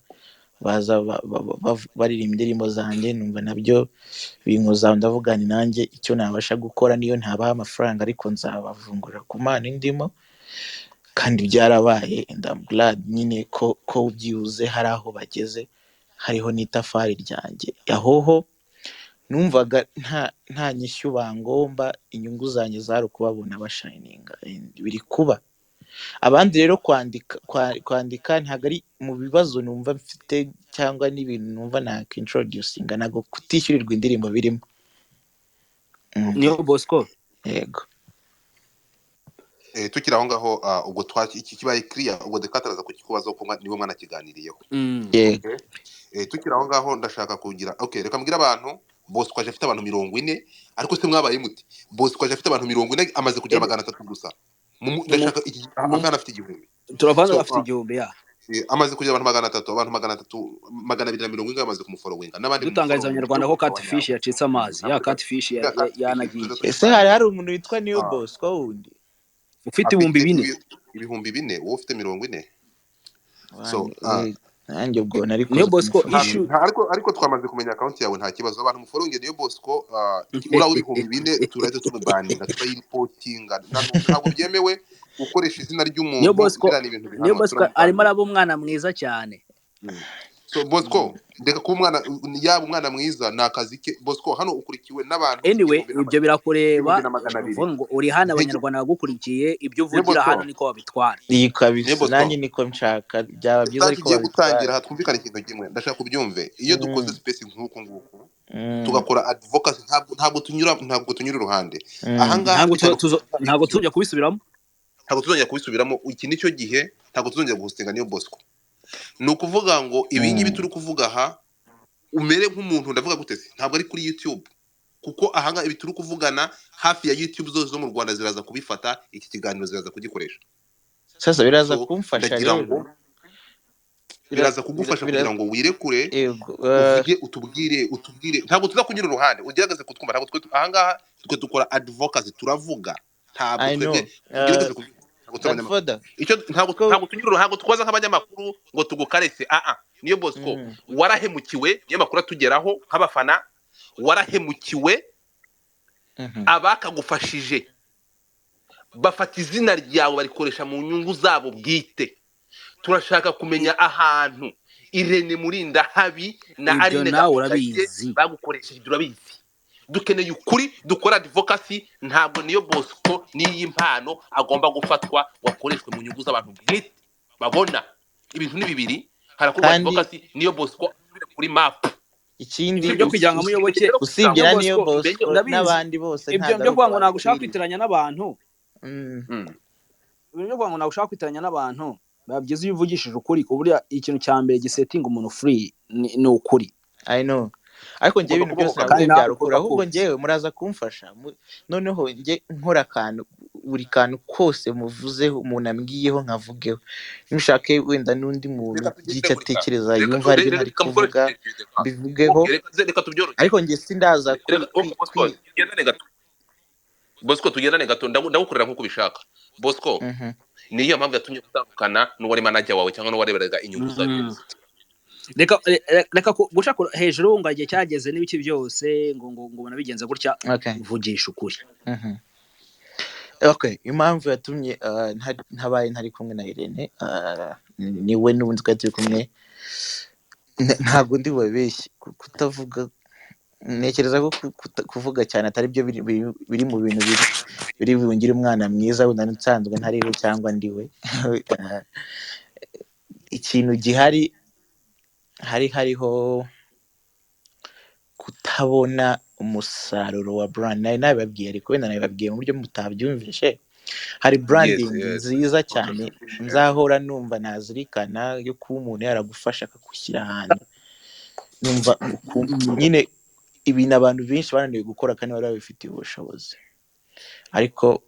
C: baza baririmba indirimbo zanjye, numva nabyo binkoza, ndavuga nti nanjye icyo nabasha gukora niyo ntabaha amafaranga ariko nzabavungurira ku mpano indimo, kandi byarabaye, and I'm glad nyine ko byibuze hari aho bageze, hariho n'itafari ryanjye. Ahoho numvaga nta nyishyu bangomba, inyungu zanjye zari ukubabona bashininga, and biri kuba. Abandi rero kwandika ntabwo ari mu bibazo numva mfite cyangwa n'ibintu numva nakintroducinga, ntabwo kutishyurirwa indirimbo birimo.
A: Niyo Bosco.
C: Yego.
B: Tukiri aho ngaho, ubwo iki kibaye clear, ubwo Dekate araza kukikubaza kuko niwe mwanakiganiriyeho.
C: Yego.
B: Okay. Tukiri aho ngaho ndashaka kugira, okay, reka mbwire abantu Bosco aje afite abantu 40, ariko se mwabaye mute? Bosco aje afite abantu 40, amaze kugira 300 gusa. Ndashaka iki akana afite 1000.
A: Turavana
B: So
A: afite 1000 ya.
B: Amaze kugira abantu 300, abantu 300, 240 bamaze kumufollowinga n'abandi
A: Dutangariza
B: mumufollowinga.
A: abanyarwanda ko Catfish yacitse amazi, ya Catfish yanagiye.
C: Ese hari umuntu witwa Niyo Bosco wundi
A: ufite 4000?
B: 4000, wowe ufite 40. So
C: nanjye ubwo nari
A: Niyo
C: kuza
A: Bosco
C: kumufasha.
A: issue.
B: Ariko twamaze kumenya account yawe, nta kibazo. Abantu mufollowinge Niyo Bosco, uriya w'4000 turahita tumubaninga, turayipotinga. Ntabwo byemewe gukoresha izina
A: Niyo
B: ry'umuntu,
A: Bosco,
B: biriya ni ibintu
A: Niyo
B: bihanwa,
A: Bosco arimo
B: turamubaninga.
A: araba umwana mwiza cyane.
B: So Bosco, reka kuba umwana, yaba umwana mwiza ni akazi ke. Bosco hano ukurikiwe n'abantu
A: Anyway, ibyo birakureba,
B: 1200.
A: uvuga ngo uri hano, abanyarwanda bagukurikiye, ibyo
B: Niyo
A: uvugira
B: Bosco.
A: hano niko babitwara.
C: Iyi kabisa.
B: Niyo Bosco.
C: Nanjye niko nshaka, byaba byiza
B: Sitati
C: ariko
B: igiye
C: babitwara.
B: gutangira aha, twumvikane ikintu kimwe, ndashaka kubyumve. Iyo dukoze space nk'uku nguku tugakora advocacy, ntabwo tunyura iruhande ahangaha.
A: Ntabwo tuzongera kubisubiramo.
B: Ntabwo tuzongera kubisubiramo. Iki nicyo gihe, ntabwo tuzongera guhostinga Niyo Bosco. Ni ukuvuga ngo ibi ngibi turi kuvuga aha, umere nk'umuntu, ndavuga gute se, ntabwo ari kuri YouTube, kuko ahangaha ibi turi kuvugana hafi ya YouTube zose zo mu Rwanda ziraza kubifata, iki kiganiro ziraza kugikoresha.
C: Sasa biraza
B: So
C: kumfasha
B: ndagira
C: rero
B: ngo biraza kugufasha kugira ngo wirekure,
C: yego,
B: uvuge, utubwire, ntabwo tuza kunyura uruhande, ugerageze kutwumva. Ntabwo twe ahangaha twe dukora advocacy, turavuga, ntabwo
C: I know.
B: twebwe tugerageze ntabwo turi abanyamakuru.
C: Godfather
B: Icyo ntabwo
C: ko
B: ntabwo tunyura uruhande, ntabwo twaza nk'abanyamakuru ngo tugukarese. Niyo Bosco, warahemukiwe, niyo makuru atugeraho nk'abafana, warahemukiwe. Abakagufashije bafata izina ryawe barikoresha mu nyungu zabo bwite. Turashaka kumenya ahantu Irene Murindahabi na
A: Ibyo
B: Aline
A: nawe
B: Gahongayire
A: urabizi.
B: bagukoresheje, ibyo urabizi. Dukeneye ukuri, dukora advocacy. Ntabwo Niyo Bosco n'iyi mpano agomba gufatwa ngo akoreshwe mu nyungu z'abantu bwite babona. Ibintu ni bibiri, harakorwa
C: Kandi
B: advocacy, Niyo Bosco asubire kuri map.
C: Ikindi
A: Ibyo byo kugira ngo muyoboke
C: usibye
A: Niyo
C: na Niyo
A: Bosco,
C: Bosco
A: ndabizi.
C: n'abandi bose
A: Ibyo
C: ntabwo
A: byo
C: ari uko
A: kuvuga ngo ntabwo ushaka
C: babikwiriye.
A: kwitiranya n'abantu. Ibintu byo kuvuga ngo ntabwo ushaka kwitiranya n'abantu biba byiza iyo uvugishije ukuri, ku buryo ikintu cya mbere gisetinga umuntu free ni ukuri.
C: I know, ariko njyewe
B: Ugomba
C: ibintu byose
B: kubohoka.
C: navuze
A: Kandi nawe
C: byari ukuri,
A: ugomba
C: ahubwo
A: kuba
C: njyewe muraza kumfasha. Noneho njye nkora akantu, buri kantu kose muvuzeho, umuntu ambwiyeho nkavugeho, nushake wenda n'undi muntu
B: Reka tugende
C: by'icyo
B: gutya.
C: atekereza
B: Reka
C: yumva aribyo ntari
B: reka
C: kuvuga
B: mukoreshe reka
C: mbivugeho.
B: Okay, reka tubyoroshye.
C: Ariko njye sindaza
B: Reka, okay, Bosco, tugendane gato. Bosco, tugendane gato, ndagukorera nk'uko ubishaka. Bosco, niyo mpamvu yatumye utandukana n'uwari manager wawe cyangwa n'uwareberaga inyungu zawe?
A: Reka guca hejuru ngo igihe cyageze n'ibiki byose, ngo ubona bigenze gutya.
C: Okay.
A: Vugisha ukuri.
C: Okay, impamvu yatumye ntabaye ntari kumwe na Irene, niwe n'ubundi twari turi kumwe, ntabwo ndi bubabeshye, kutavuga, ntekereza ko kuvuga cyane atari byo biri mu bintu biri bungire umwana mwiza, wenda nsanzwe ntariwe cyangwa ndiwe. Ikintu gihari, hariho kutabona umusaruro wa brand. Nari nabibabwiye, ariko wenda nabibabwiye mu buryo mutabyumvishe. Hari branding nziza cyane nzahora numva nazirikana, yo kuba umuntu yaragufasha akagushyira ahantu, numva nyine ibintu abantu benshi bananiwe gukora kandi bari babifitiye ubushobozi. Ariko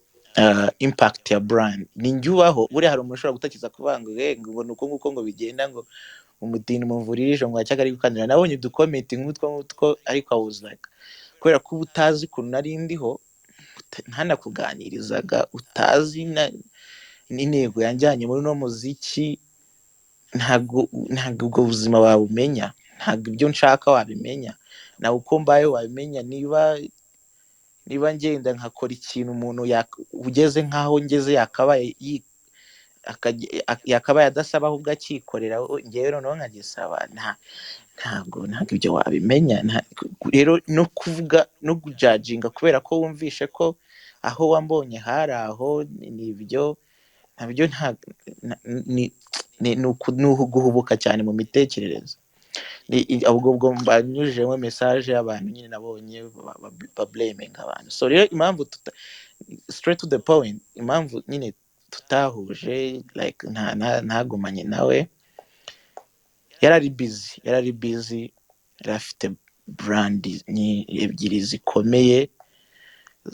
C: impact ya brand ni njye ubaho. Buriya hari umuntu ushobora gutekereza kuvuga ngo ngo ni uko nguko ngo bigenda, ngo Umutindi mumvurira ngo yacyaga ari gukanira. Nabonye uducomment nk'utwo ngutwo, ariko I was like, kubera ko uba utazi ukuntu nari ndiho, ntanakuganirizaga, utazi n'intego yanjyanye muri uno muziki, ntabwo ubwo buzima wabumenya, ntabwo ibyo nshaka wabimenya, nawe uko mbayeho wabimenya. Niba ngenda nkakora ikintu umuntu ugeze nk'aho ngeze yakabaye yakabaye adasaba ahubwo akikorera, ngewe noneho nkagisaba, ntabwo ibyo wabimenya. Rero no kuvuga no kujudginga kubera ko wumvishe ko aho wambonye hari aho, ni ibyo nabyo ni uguhubuka cyane mu mitekerereze. Ubwo mbanyujijemo message y'abantu nyine nabonye bablaminga abantu. So rero impamvu tuta, straight to the point, impamvu nyine tutahuje, like ntagumanye nawe, yari ari busy, yari afite brand ebyiri zikomeye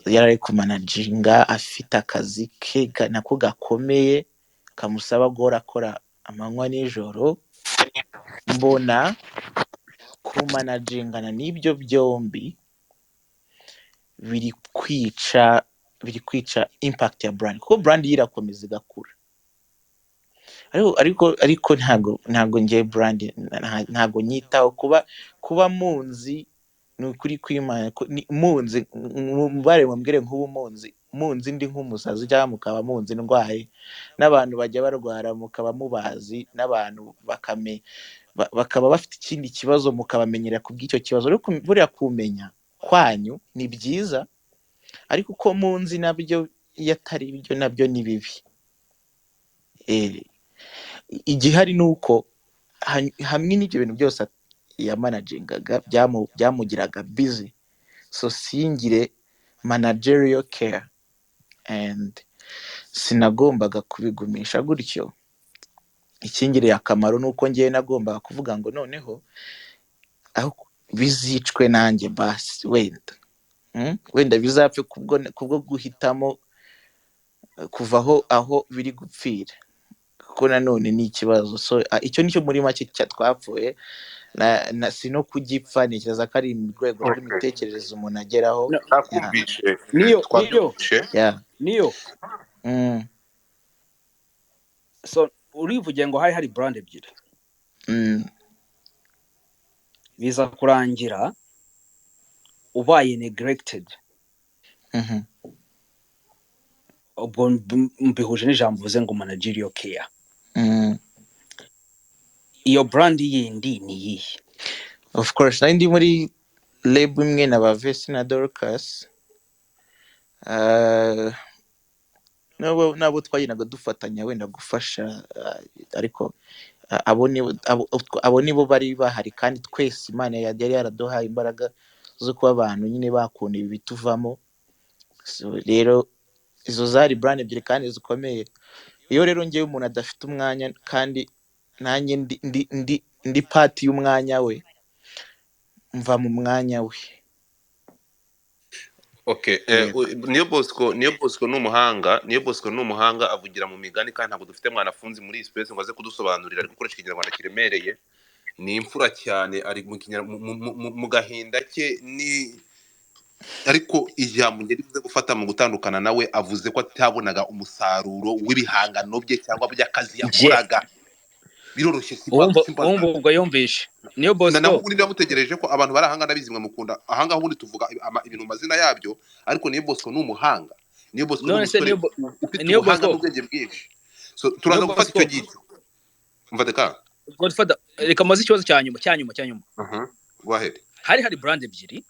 C: yari ari kumanaginga, afite akazi ke nako gakomeye kamusaba guhora akora amanywa n'ijoro. Mbona kumanagingana n'ibyo byombi biri kwica impact ya brand, kuko brand yo irakomeza igakura, ariko ntabwo ngiye brand ntabwo nyitaho. Kuba munzi, ni ukuri kw'Imana munzi, mubare mubwire nk'ubu munzi ndi nk'umusazi, cyangwa mukaba munzi ndwaye, n'abantu bajya barwara mukaba mubazi, n'abantu bakaba bafite ikindi kibazo mukabamenyera ku bw'icyo kibazo. Ariko buriya kumenya kwanyu ni byiza, ariko uko munzi nabyo iyo atari byo nabyo ni bibi. Igihari ni uko hamwe n'ibyo bintu byose yamanagingaga byamugiraga busy, so singire managerial care, and sinagombaga kubigumisha gutyo. Ikingiriye akamaro ni uko ngewe nagombaga kuvuga ngo noneho aho bizicwe nanjye basi wenda, Wenda bizapfe kubwo guhitamo kuva aho biri gupfira, kuko nanone ni ikibazo. So icyo nicyo muri make twapfuye na si no kugipfa, ntekereza ko ari mu rwego rw'imitekerereze umuntu ageraho.
A: No,
C: Yeah.
B: Nakumvishe.
A: Niyo niyo.
B: Twabyumvishe.
C: Yeah.
A: Niyo. So urivugiye ngo hari brand ebyiri, biza kurangira ubaye neglected. Ubwo mbihuje n'ijambo uvuze ngo managerial care. Iyo brand yindi ni iyihe?
C: Of course nari ndi muri label imwe na ba Vesi na Dorcas, nabo twagendaga dufatanya wenda gufasha, ariko abo nibo bari bahari, kandi twese Imana yari yaraduhaye imbaraga zo kuba abantu nyine bakunda ibi bituvamo. So rero izo zari brand ebyiri kandi zikomeye. Iyo rero ngewe umuntu adafite umwanya kandi nanjye ndi part y'umwanya we, mva mu mwanya we.
B: Okay,
C: Yego.
B: Niyo Bosco ni umuhanga, Niyo Bosco ni umuhanga, avugira mu migani, kandi ntabwo dufite mwanafunzi muri iyi space ngo aze kudusobanurira. Ari gukoresha ikinyarwanda kiremereye, ni imfura cyane, ari mu mu gahinda ke ni, ariko ijambo ngeri rivuze gufata mu gutandukana nawe, avuze ko atabonaga umusaruro w'ibihangano bye cyangwa by'akazi
A: bye
B: yakoraga. Biroroshye, simba
A: Uwumva
B: simba.
A: Uwumva ubwo yumvishe Niyo
B: Na
A: Bosco.
B: Naho ubundi ndamutegereje ko abantu bari ahangaha ndabizi mwe mukunda ahangaha, ubundi tuvuga ibintu mu mazina yabyo, ariko Niyo Bosco ni umuhanga, Niyo Bosco ni
A: None se
B: umusore
A: Niyo
B: ufite
A: Niyo
B: ubuhanga
A: Bosco
B: n'ubwenge bwinshi, so
A: Niyo
B: turaza gufata
A: Bosco.
B: icyo ngicyo. Mva deka.
A: Godfather, reka maze ikibazo cya nyuma, cya nyuma, cya nyuma.
B: Go ahead.
A: Hari brand ebyiri.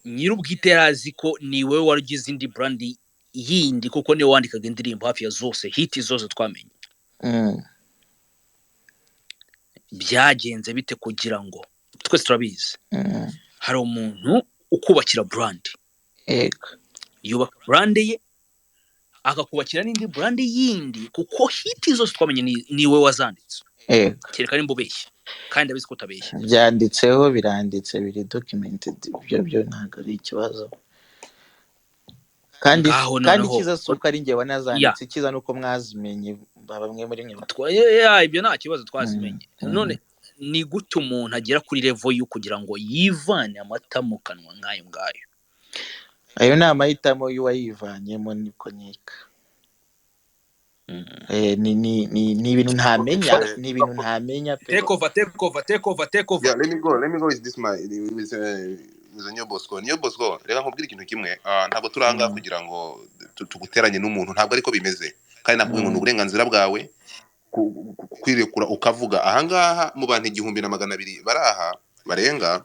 A: Nyir'ubwite yari azi ko ni wowe wari ugize indi brand yindi, kuko niwe wandikaga indirimbo hafi ya zose, hit zose twamenye. Byagenze bite kugira ngo, twese turabizi, hari umuntu ukubakira brand, yubaka brand ye, akakubakira n'indi brand yindi, kuko hit zose twamenye ni wowe wazanditse? Kereka nimba ubeshya, kandi ndabizi ko utabeshya.
C: Byanditseho, biranditse, biri documented, ibyo byo ntabwo ari ikibazo. Kandi
A: Ngaho
C: kandi
A: noneho
C: icyiza si uko ari njye
A: ya
C: wanazanditse, icyiza ni uko mwazimenye. Bamwe muri mwe
A: Ibyo nta kibazo, twazimenye. None ni gute umuntu agera kuri level yo kugira ngo yivane amata mu kanwa nk'ayo ngayo?
C: Ayo ni amahitamo y'uwayivanyemo, niko nkeka. Ni ibintu ntamenya, ni ibintu ntamenya pe.
A: Take over, take over, take over, take over.
B: Yeah, let me go with this, my with Niyo Bosco. Niyo Bosco, reka nkubwire ikintu kimwe. Ntabwo turi ahangaha kugira ngo tuguteranye n'umuntu, ntabwo ariko bimeze. Kandi nakubwiye ngo ni uburenganzira bwawe kwirekura ukavuga. Ahangaha mu bantu 1200 bari aha barenga,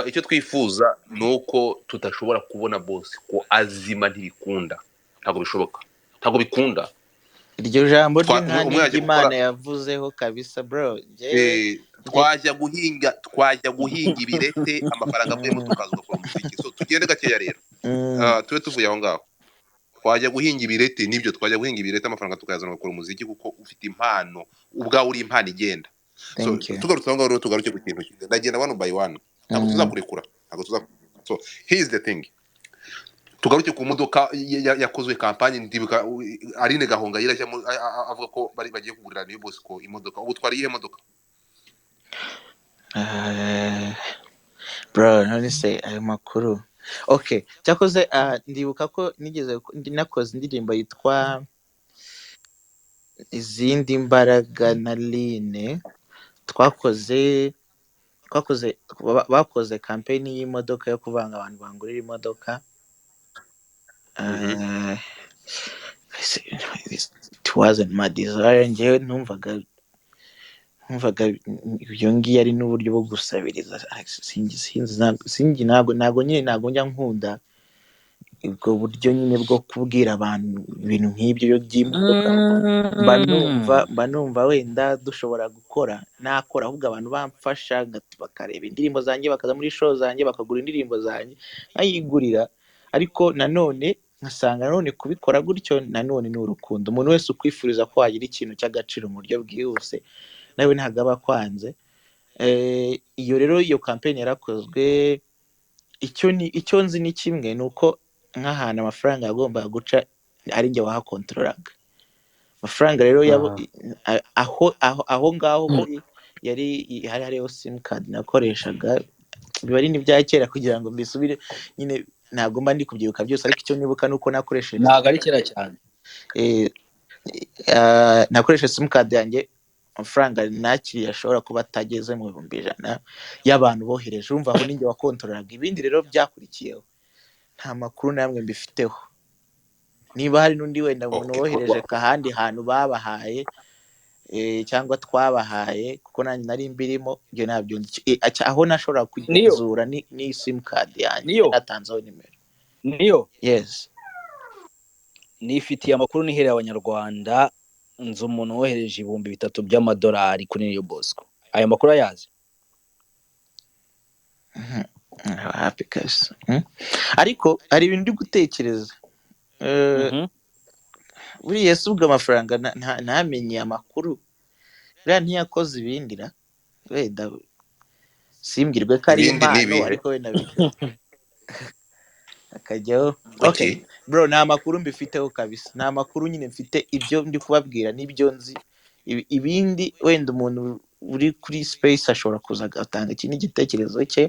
B: icyo twifuza ni uko tudashobora kubona Bosco azima, ntibikunda, ntabwo bishoboka, ntabwo bikunda.
C: Iryo jambo ryo nta
B: Umwe
C: n'ibyo
B: yajya gukora
C: Imana yavuzeho kabisa, bro. Njyewe
B: Twajya guhinga ibirete, amafaranga avuyemo tukaza ugakora umuziki. So tugende gakeya rero. Tube tuvuye aho ngaho, twajya guhinga ibirete, nibyo, twajya guhinga ibirete, amafaranga tukayazana ugakora umuziki, kuko ufite impano, ubwawe uri impano igenda. So
C: Thank you.
B: tugarutse aho ngaho rero, tugaruke ku kintu kimwe. Ndagenda one by one, ntabwo tuzakurekura, ntabwo tuzakurekura. So here is the thing, tugaruke ku modoka yakozwe campaign. Ndibuka Aline Gahongayire ajyamo avuga ko bari bagiye kugurira Niyo Bosco imodoka. Ubu twari iyihe modoka?
C: Bro, none se ayo makuru, okay, cyakoze ndibuka ko nigeze nakoze indirimbo yitwa Izindi Mbaraga na Line. Twakoze bakoze campaign y'imodoka yo kuvanga abantu bangurira imodoka. It wasn't my desire. Njyewe numvaga iyo ngiyo ari n'uburyo bwo gusabiriza. Sinzi, ntabwo nyine, ntabwo njya nkunda ubwo buryo nyine bwo kubwira abantu ibintu nk'ibyo by'imodoka. Mba numva mba numva wenda dushobora gukora, nakora ahubwo abantu bamfasha bakareba indirimbo zanjye, bakaza muri show zanjye, bakagura indirimbo zanjye nkayigurira. Ariko nanone nkasanga nanone kubikora gutyo nanone ni urukundo. Umuntu wese ukwifuriza ko wagira ikintu cy'agaciro mu buryo bwihuse nawe ntabwo aba akwanze. Iyo rero iyo campaign yarakozwe. Icyo nzi ni kimwe, ni uko nk'ahantu amafaranga yagombaga guca ari njye wahakontorolaga amafaranga. Rero yabo aho ngaho muri yari hari hariho simukadi nakoreshaga. Biba ari n'ibya kera kugira ngo mbisubire nyine, ntabwo mba ndi kubyibuka byose, ariko icyo nibuka ni uko nakoresheje
A: Ntabwo ari kera cyane.
C: Nakoresheje simukadi yanjye. Amafaranga nakiriye ashobora kuba atageze mu 100,000 y'abantu bohereje. Urumva aho ninjye wakontorolaga. Ibindi rero byakurikiyeho nta makuru namwe mbifiteho. Niba hari n'undi wenda muntu wohereje ahandi hantu babahaye, cyangwa twabahaye, kuko nanjye nari mbirimo, ibyo ntabyo nzi. Aho nashobora
A: Niyo
C: kugenzura ni simukadi yanjye
A: niyo
C: natanzeho nimero.
A: Niyo
C: Yes.
A: Nifitiye amakuru nihereye abanyarwanda, nzi umuntu wohereje 3000 by'amadolari kuri Niyo Bosco. Ayo makuru ayazi?
C: Happy kabisa. Ariko hari ibintu ndi gutekereza. Buriya si ubwo amafaranga ntamenye amakuru, buriya ntiyakoze ibindi ra, wenda simbwirwe ko ari
B: Ibindi ni
C: impano,
B: ibihe?
C: ariko wenda akajyaho. Okay.
B: Okay.
C: Bro, nta makuru mbifiteho kabisa, nta makuru nyine mfite. Ibyo ndi kubabwira nibyo nzi. Ibindi wenda umuntu uri kuri space ashobora kuza agatanga ikindi gitekerezo cye.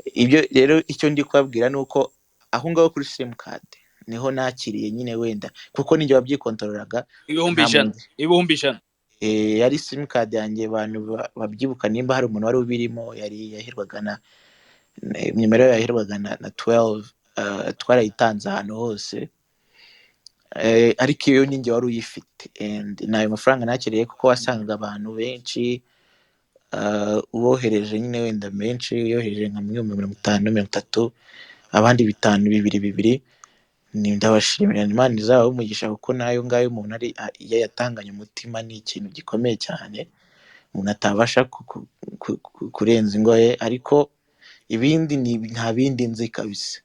C: Ibyo rero, icyo ndi kubabwira ni uko aho ngaho kuri simukadi niho nakiriye nyine, wenda kuko ninjye wabyikontorolaga.
A: Ibihumbi
C: Nta
A: ijana
C: muntu
A: 100,000.
C: Yari simukadi yanjye. Abantu babyibuka, nimba hari umuntu wari ubirimo, yari yahirwaga na nimero yahirwaga na 12. Twarayitanze ahantu hose. Ariko iyo ninjye wari uyifite and n'ayo mafaranga nakiriye, kuko wasangaga abantu benshi ubohereje nyine wenda menshi, yohereje nka 50,000, 30,000, abandi 5, 2, 2. Ni ndabashimira, Imana izabahe umugisha, kuko n'ayo ngayo umuntu ari iyo yatanganye umutima ni ikintu gikomeye cyane umuntu atabasha kurenza ingohe. Ariko ibindi ni nta bindi nzi kabisa,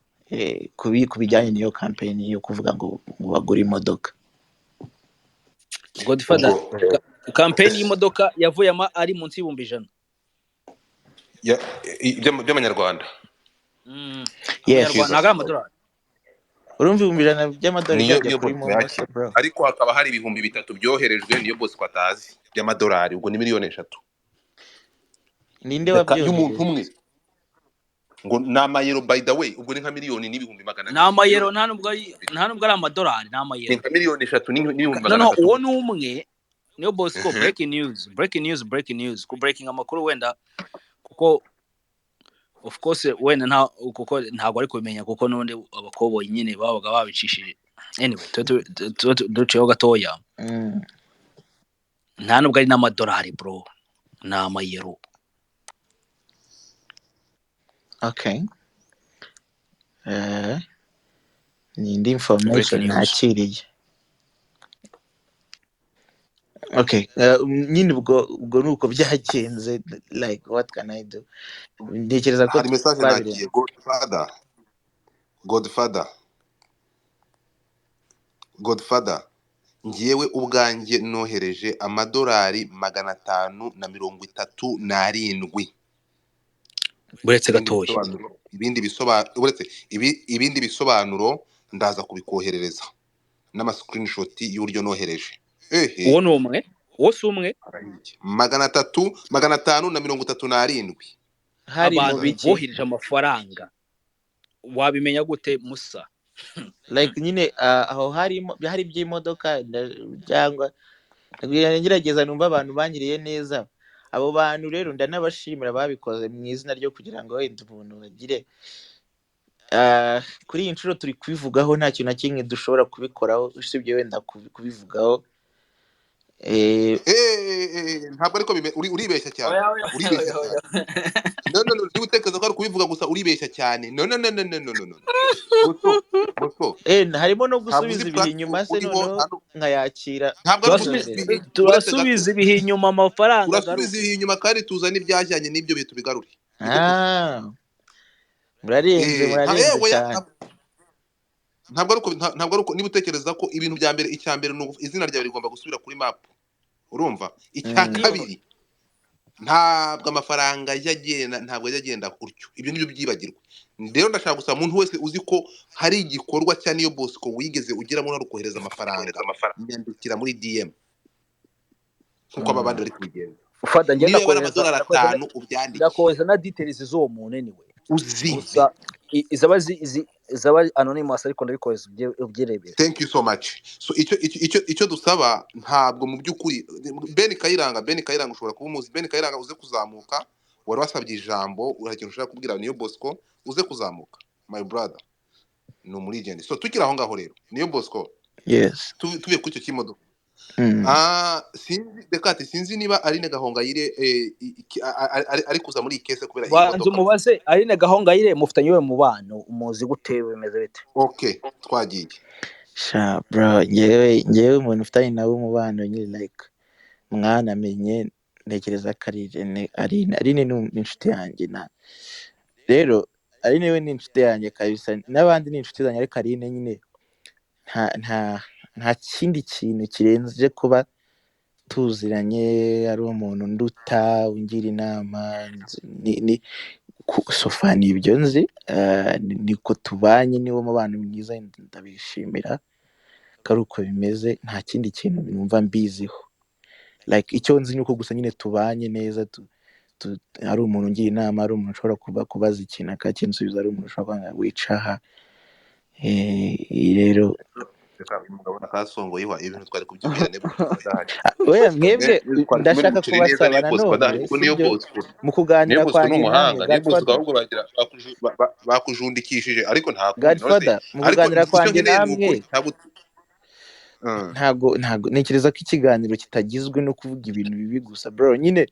C: ku bijyanye n'iyo campaign yo kuvuga ngo bagure imodoka.
A: Godfather,
B: Ubwo
A: campaign y'imodoka yavuyemo ari munsi y'100,000.
B: By'amanyarwanda.
C: Yes.
A: Amanyarwanda, ntabwo ari amadolari.
C: Urumva 100,000 by'amadolari
B: Niyo
C: byajya
B: niyo
C: kuri
B: Bosco
C: momo se
B: yakira,
C: bro?
B: ariko hakaba hari 3000 byoherejwe niyo Bosco atazi by'amadolari, ubwo ni miliyoni 3.
C: Ninde
A: Reka
B: y'umuntu
C: wabyohereje?
B: umwe ngo ni amayero, by the way, ubwo ni nka miliyoni n'ibihumbi magana
A: Ni
B: abiri
A: amayero,
B: miliyoni
A: nta nubwo ari amadolari, ni
B: ni
A: amayero.
B: nka miliyoni 3 n'ibihumbi magana
A: Noneho
B: atatu
A: uwo
B: gutyo.
A: ni umwe, niyo Bosco. Breaking news, breaking news, breaking news, ku breaking amakuru wenda, kuko of course wenda nta, kuko ntabwo ari kubimenya, kuko n'ubundi abakoboyi nyine babaga babicishije. Anyway, tube duciyeho gatoya. Nta nubwo ari n'amadolari bro, ni amayero.
C: Okay, ni indi information
A: Breaking news.
C: nakiriye. Okay, nyine ubwo ni uko byagenze. Like, what can I do? Ntekereza ko
B: Hari message
C: twabirenze.
B: nakiye. Godfather, Godfather, Godfather, ngewe ubwanjye nohereje amadolari 537.
A: Buretse
B: Ibindi
A: gatoya.
B: bisobanuro, ibindi bisobanuro, uretse ibindi bisobanuro ndaza kubikoherereza n'ama screenshot y'uburyo nohereje. Ehe.
A: Uwo ni umwe, uwo si umwe.
B: Arahiye. 300, 537.
C: Hari mu
A: Abantu
C: biki?
A: bohereje amafaranga wabimenya gute, Musa?
C: Like nyine aho harimo hari iby'imodoka cyangwa ngerageza numva abantu bangiriye neza. Abo bantu rero ndanabashimira, babikoze mu izina ryo kugira ngo wenda umuntu bagire. Kuri iyi nshuro turi kubivugaho, nta kintu na kimwe dushobora kubikoraho usibye wenda kubivugaho.
B: Ntabwo ariko uribeshya cyane.
A: Oya, oya,
B: Uribeshya
A: oya, oya.
B: cyane. No, no, no, niba utekereza ko ari ukubivuga gusa, uribeshya cyane. No, no, no, no, no, no, no, no. Bosco, Bosco,
C: Harimo no
B: ntabwo
C: gusubiza
B: uzi
C: ibihe
B: platform
C: inyuma se,
B: uriho.
C: noneho nkayakira
B: Ntabwo ari
A: Turasubiza
B: ugusubiza
C: nzohereza.
B: ibihe, uretse gato.
A: Turasubiza ibihe inyuma, amafaranga
B: Turasubiza
A: agaruke.
B: ibihe inyuma kandi tuzane ibyajyanye n'ibyo bihe, tubigarure, niko kuri.
C: Murarenze, murarenze
B: Oya,
C: cyane.
B: Ntabwo ari uko, ntabwo ari uko. Niba utekereza ko ibintu bya mbere, icya mbere ni izina ryawe rigomba gusubira kuri map, urumva? Icya kabiri, ntabwo amafaranga ajya agenda, ntabwo ajya agenda gutyo, ibyo nibyo byibagirwa. Rero ndashaka gusaba umuntu wese uzi ko hari igikorwa cya Niyo Bosco wigeze ugiramo uruhare kohereza amafaranga, nyandikira muri DM nk'uko aba bandi bari kubigenza.
A: Fada, njye
B: Niyo yaba ari
A: ndakohereza
B: amadolari
A: ndakohereza
B: 5 ubyandike.
A: Ndakohereza na details z'uwo muntu anyway.
B: Uzizi.
A: Gusa izaba izaba ari anonymous, ariko ndabikohereza ubyirebere.
B: Thank you so much. So icyo dusaba, ntabwo mu by'ukuri Ben Kayiranga, Ben Kayiranga ushobora kuba umuzi. Ben Kayiranga, uze kuzamuka, wari wasabye ijambo, hari ikintu ushaka kubwira Niyo Bosco, uze kuzamuka my brother, ni umurigende. So tukiri aho ngaho rero, Niyo Bosco,
C: Yes.
B: tuvuye kuri icyo cy'imodoka. Sinzi Dekate, sinzi niba Aline Gahongayire ari kuza muri iyi case kubera iyi
A: Banza
B: modoka.
A: umubaze Aline Gahongayire mufitanye iwe mubano, umuzi gute, bimeze bite?
B: Okay, twagiye.
C: Sha bro, ngewe umuntu ufitanye nawe umubano nyine, like mwanamenye, ntekereza ko ari Irene. Aline ni inshuti yanjye, na rero Aline we ni inshuti yanjye kabisa, n'abandi ni inshuti zanjye, ariko Aline nyine nta kindi kintu kirenze kuba tuziranye, ari umuntu nduta, ungira inama, ni sofa ni ibyo nzi, niko tubanye, niwo mubano mwiza, ndabishimira ko ari uko bimeze, nta kindi kintu numva mbiziho. Like icyo nzi ni uko gusa nyine tubanye neza, ari umuntu ungira inama, ari umuntu ushobora kubaza ikintu akakinsubiza, ari umuntu ushobora kwanga wica aha. Rero
B: Reka uyu mugabo nakasongoye iwa ibintu twari kubyibwira nibwo adahari.
C: Oya mwebwe,
B: Twari kumena
C: ndashaka
B: umuceri neza
C: kubasaba
B: niyo Bosco adahari,
C: nanone
B: kuko niyo
C: sibyo,
B: Bosco,
C: mu
B: niyo
C: kuganira
B: Bosco ni
C: kwanjye namwe
B: umuhanga, niyo Bosco
C: Godfather,
B: ahubwo bagira bakujundikishije, ariko nta kundi none se,
C: Godfather, mu
B: ariko
C: kuganira
B: icyo
C: kwanjye
B: nkeneye ni
C: namwe
B: ukuri, ntabwo
C: ntago ntekereza ko ikiganiro kitagizwe no kuvuga ibintu bibi gusa bro, nyine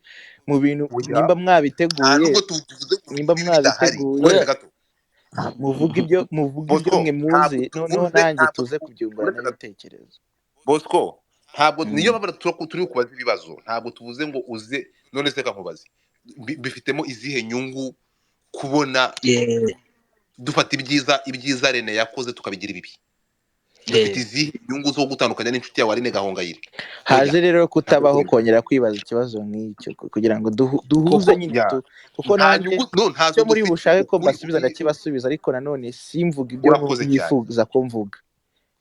C: mu bintu
B: Oya,
C: nimba
B: nta
C: mwabiteguye,
B: nubwo tuvuze ngo
C: nimba
B: tuvuge ibidahari,
C: mwabiteguye
B: uretse gato
C: muvuge ibyo
B: Bosco,
C: mwe
B: ntabwo
C: muzi, noneho
B: tuvuze,
C: nanjye
B: ntabwo
C: tuze kubyungurana
B: uretse gato
C: ibitekerezo.
B: Bosco, ntabwo niyo mpamvu turi kubaza ibibazo, ntabwo tuvuze ngo uze none se kankubaze bifitemo izihe nyungu kubona
A: Yeah.
B: dufata ibyiza Rene yakoze tukabigira ibibi? Dufite izihe nyungu zo gutandukanya n'inshuti yawe Aline Gahongayire?
C: Haje
B: Oya,
C: rero
B: ntabwo
C: kutabaho
B: turimo.
C: Kongera kwibaza ikibazo nk'icyo kugira ngo duhuze
A: Kuko
C: nyine
B: Ya,
C: kuko
B: nta
C: nanjye
B: nyungu, no, ntazo
C: icyo muri
B: dufite.
C: bushake ko
B: Ukuri
C: mbasubiza ndakibasubiza, ariko nanone simvuga ibyo
B: Urakoze cyane.
C: mwifuza ko mvuga,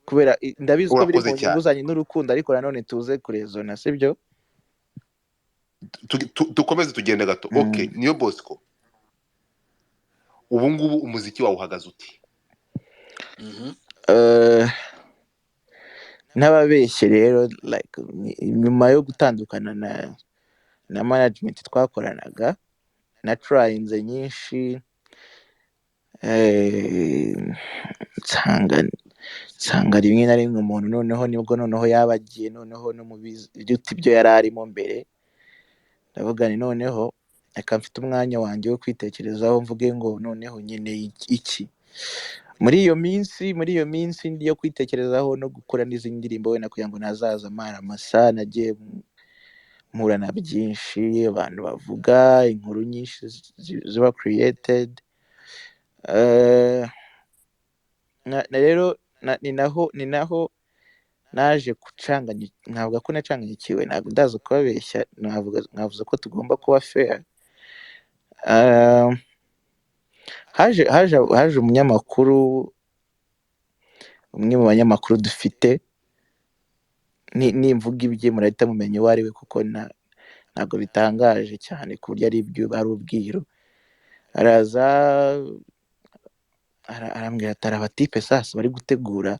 C: kubera ndabizi ko biri
B: Urakoze
C: mu nyungu
B: cyane.
C: zanyu n'urukundo, ariko nanone tuze kurezona, sibyo?
B: Dukomeze tugende gato. Okay, Niyo Bosco, ubu ngubu umuziki wawe uhagaze uti?
C: N'ababeshye rero, like nyuma yo gutandukana na management twakoranaga, na tryinze nyinshi, nsanga rimwe na rimwe umuntu noneho nibwo noneho yaba agiye noneho no mu biruta ibyo yari arimo mbere. Ndavuga ni noneho reka mfite umwanya wanjye wo kwitekerezaho, mvuge ngo noneho nkeneye iki muri iyo minsi yo kwitekerezaho no gukora n'izindi ndirimbo wenda kugira ngo ntazaza amara amasa. Nagiye mpura na byinshi, abantu bavuga inkuru nyinshi ziba created. Na rero ni naho naje gucanganya, ntabwo ko nacanganyikiwe, ntabwo ndaza kubabeshya, navuga navuze ko tugomba kuba fair. Haje umunyamakuru, umwe mu banyamakuru dufite, nimvuga ibye murahita mumenya uwo ari we, kuko ntabwo bitangaje cyane ku buryo ari ibyo ari ubwiru. Araza arambwira ati: "Hari abatipe sasa bari gutegura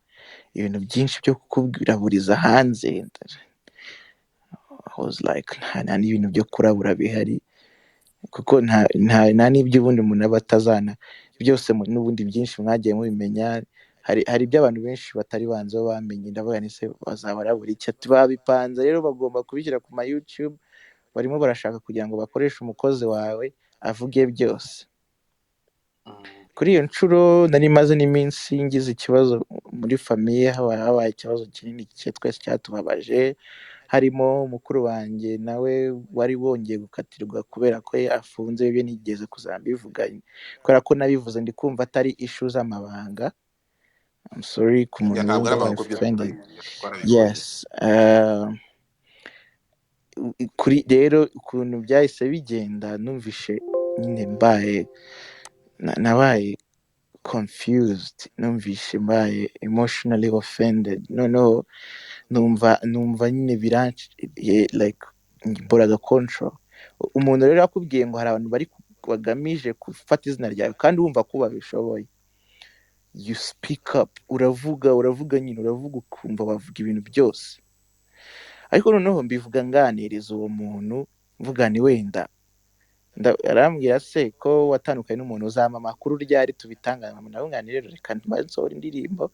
C: ibintu byinshi byo kukuraburiza hanze." I was like, nta n'ibintu byo kurabura bihari, kuko nta n'ibyo ubundi umuntu aba atazana byose, n'ubundi byinshi mwagiye mubimenya. Hari ibyo abantu benshi batari banze bo bamenye. Ndavuga nti: "Se bazabarabura iki?" Ati: "Babipanze rero, bagomba kubishyira ku ma YouTube, barimo barashaka kugira ngo bakoreshe umukozi wawe avuge byose." Kuri iyo nshuro nari maze n'iminsi ngize ikibazo muri famille, habaye ikibazo kinini twese cyatubabaje, harimo mukuru wanjye nawe wari wongeye gukatirwa kubera ko afunze. Ibyo nigeze kuzambivuga, kubera ko nabivuze ndi kumva atari issue z'amabanga. I'm sorry ku muntu
B: Ya, ntabwo ari
C: wumva
B: amabanga, byose
C: offended.
B: twarabibonye.
C: Yes, kuri rero ukuntu byahise bigenda, numvishe nyine mbaye nabaye confused, numvishe mbaye emotionally offended. Noneho numva nyine biranci like mburaga control. Umuntu rero akubwiye ngo hari abantu bari bagamije gufata izina ryawe kandi wumva ko babishoboye, you speak up, uravuga, uravuga nyine, uravuga ukumva wavuga ibintu byose. Ariko noneho mbivuga nganiriza uwo muntu, mvuga ni wenda arambwira: "Se ko watandukanye n'umuntu, uzampa amakuru ryari tubitanga?" Nawe nti: "Rero reka nsohore indirimbo,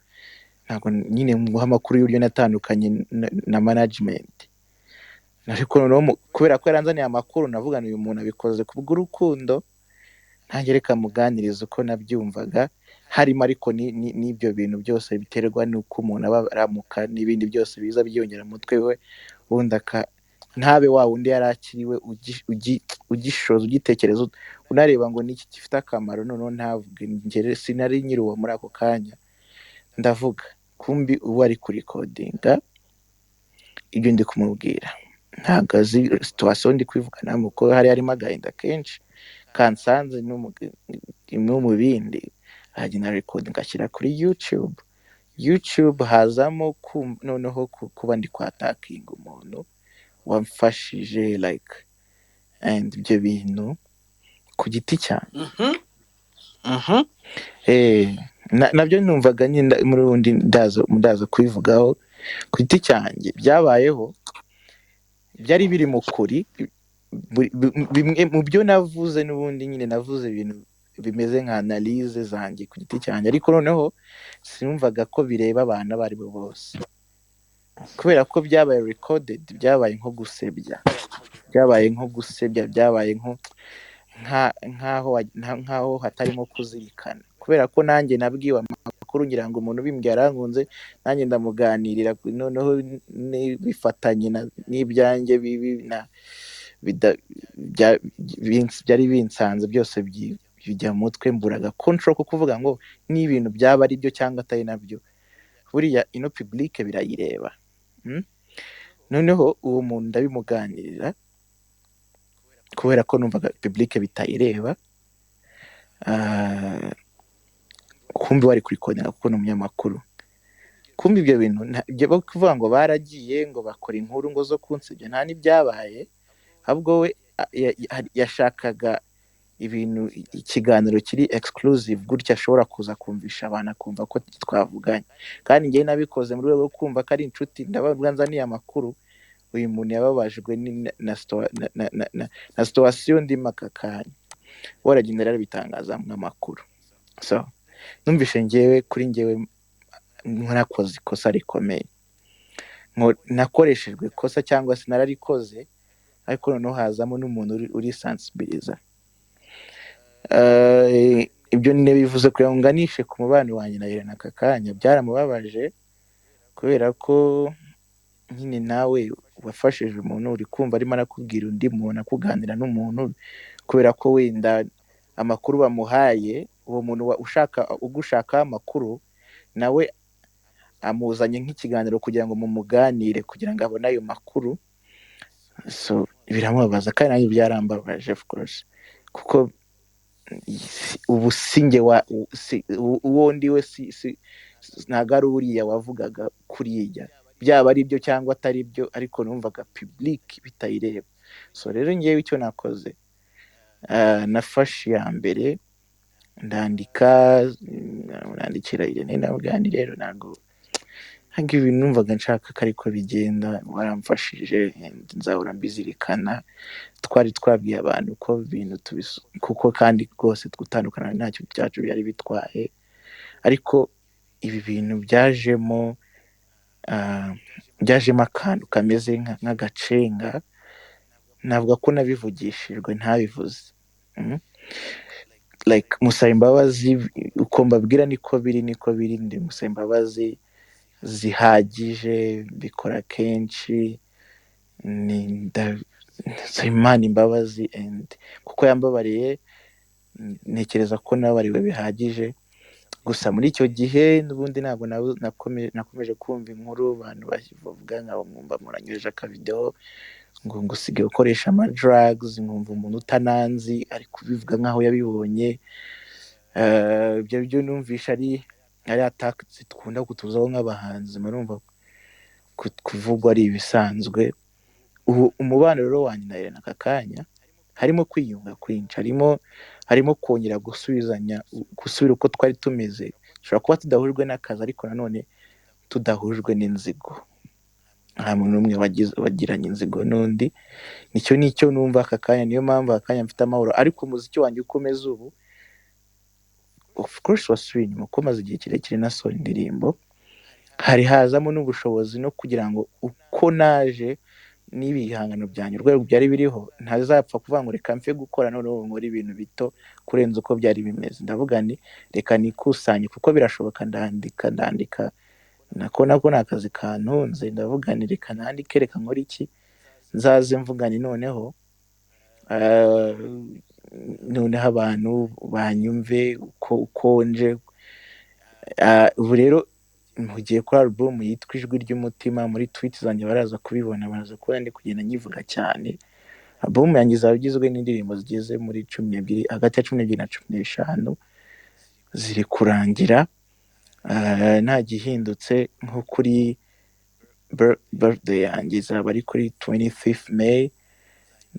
C: ntabwo nyine nguha amakuru y'uburyo natandukanye na management." Ariko noneho kubera ko yaranzaniye amakuru, navuga uyu muntu abikoze kubw'urukundo, ntange reka muganirize uko nabyumvaga, harimo ariko n'ibyo bintu byose biterwa n'uko umuntu aba aramuka n'ibindi byose biza byiyongera mu mutwe we, ubundi ntabe wa wundi yari akiriwe ugishoza, ugitekereza, unareba ngo niki gifite akamaro. Noneho ntavuge njye sinari nyiri uwo muri ako kanya, ndavuga kumbi ubu ari kurikodinga ibyo ndi kumubwira, ntabwo azi situation ndi kubivuganamo, kuko hari harimo agahinda kenshi kansanze no mu bindi. Aragenda recording ashyira kuri YouTube. YouTube hazamo noneho kuba ndi kwatakinga umuntu wamfashije, like, and ibyo bintu ku giti cyanjye. Nabyo numvaga nyine muri ubundi ndaza kubivugaho ku giti cyanjye. Byabayeho, byari biri mu kuri bimwe mu byo navuze. N'ubundi nyine navuze ibintu bimeze nka analyse zanjye ku giti cyanjye, ariko noneho sinumvaga ko bireba abantu abo ari bo bose. Kubera ko byabaye recorded, byabaye nko gusebya, byabaye nko gusebya, byabaye nko nkaho hatarimo kuzirikana, kubera ko nanjye nabwiwe amakuru ngira ngo umuntu ubimbwiye arankunze, nanjye ndamuganirira. Noneho bifatanye n'ibyanjye bibi na byari binsanze byose bijya mu mutwe, mburaga control ko kuvuga ngo n'ibintu byaba ari byo cyangwa atari nabyo. Buriya ino public birayireba. Noneho uwo muntu ndabimuganirira kubera ko numvaga public bitayireba. Kumbi wari kurikodera kuko ni umunyamakuru. Kumbi ibyo bintu ibyo bo kuvuga ngo baragiye ngo bakora inkuru ngo zo kunsebya, nta n'ibyabaye. Ahubwo we yashakaga ibintu, ikiganiro kiri exclusive gutya ashobora kuza kumvisha abantu akumva ko twavuganye. Kandi njyewe nabikoze mu rwego rwo kumva ko ari inshuti, ndabaga nzaniye amakuru. Uyu muntu yababajwe na situation ndimo aka kanya, we aragenda rero abitangaza nk'amakuru. So numvishe njyewe kuri njyewe narakoze ikosa rikomeye, nakoreshejwe ikosa cyangwa se nararikoze, ariko noneho hazamo n'umuntu uri sensibiliza. Ibyo bivuze kugira ngo nganishe ku mubano wanjye na Irene aka kanya. Byaramubabaje kubera ko nyine nawe wafashije umuntu uri kumva arimo arakubwira undi muntu akuganira n'umuntu, kubera ko wenda amakuru bamuhaye uwo muntu ushaka ugushakaho amakuru nawe amuzanye nk'ikiganiro kugira ngo mumuganire kugira ngo abone ayo makuru. So biramubabaza kandi nanjye byarambabaje of course, kuko ubu si njye uwo ndi we si ntabwo ari uriya wavugaga kuriya, byaba ari byo cyangwa atari byo, ariko numvaga public bitayireba. So rero ngewe icyo nakoze, nafashe iya mbere ndandika, nandikira Irene ndamubwira nti rero ntabwo ibintu numvaga nshaka ko ariko bigenda, waramfashije nzahora mbizirikana. Twari twabwiye abantu ko ibintu kuko kandi rwose gutandukana ntacyo byacu byari bitwaye, ariko ibi bintu byajemo akantu kameze nk'agacenga. Navuga ko nabivugishijwe ntabivuze. Like musaba imbabazi, uko mbabwira niko biri, niko biri, ndi musaba imbabazi zihagije, mbikora kenshi, nsaba Imana imbabazi, and kuko yambabariye ntekereza ko nababariwe bihagije. Gusa muri icyo gihe n'ubundi ntabwo nakomeje kumva inkuru abantu bavuga, nkaba mwumva muranyujeje akavideo ngo usigaye ukoresha ama drugs, nkumva umuntu utananzi ari kubivuga nkaho yabibonye. Ibyo byo numvisha ari attack zikunda kutuzaho nk'abahanzi, murumva kuvugwa ari ibisanzwe. Ubu umubano rero wanjye na Irene aka kanya harimo kwiyunga kwinshi, harimo kongera gusubizanya, gusubira uko twari tumeze. Dushobora kuba tudahujwe n'akazi, ariko nanone tudahujwe n'inzigo. Nta muntu n'umwe wagiranye inzigo n'undi. Nicyo numva aka kanya, niyo mpamvu aka kanya mfite amahoro. Ariko umuziki wanjye uko umeze ubu, of course wasubiye inyuma kuko maze igihe kirekire nasohora indirimbo, hari hazamo n'ubushobozi no kugira ngo uko naje n'ibihangano byanjye urwego byari biriho ntazapfa kuvuga ngo reka mfe gukora noneho nkore ibintu bito kurenza uko byari bimeze. Ndavuga nti reka nikusanye kuko birashoboka, ndandika nako ni akazi kantunze. Ndavuga nti reka nandike, reka nkore iki, nzaze mvuga nti noneho abantu banyumve uko nje. Ubu rero mpugiye kuri album yitwa Ijwi ry'Umutima, muri tweet zanjye baraza kubibona, baraza kubona ndi kugenda nyivuga cyane. Album yanjye izaba igizwe n'indirimbo zigeze muri 12, hagati ya 12 na 15, ziri kurangira. Nta gihindutse nko kuri birthday yanjye izaba ari kuri 25th May,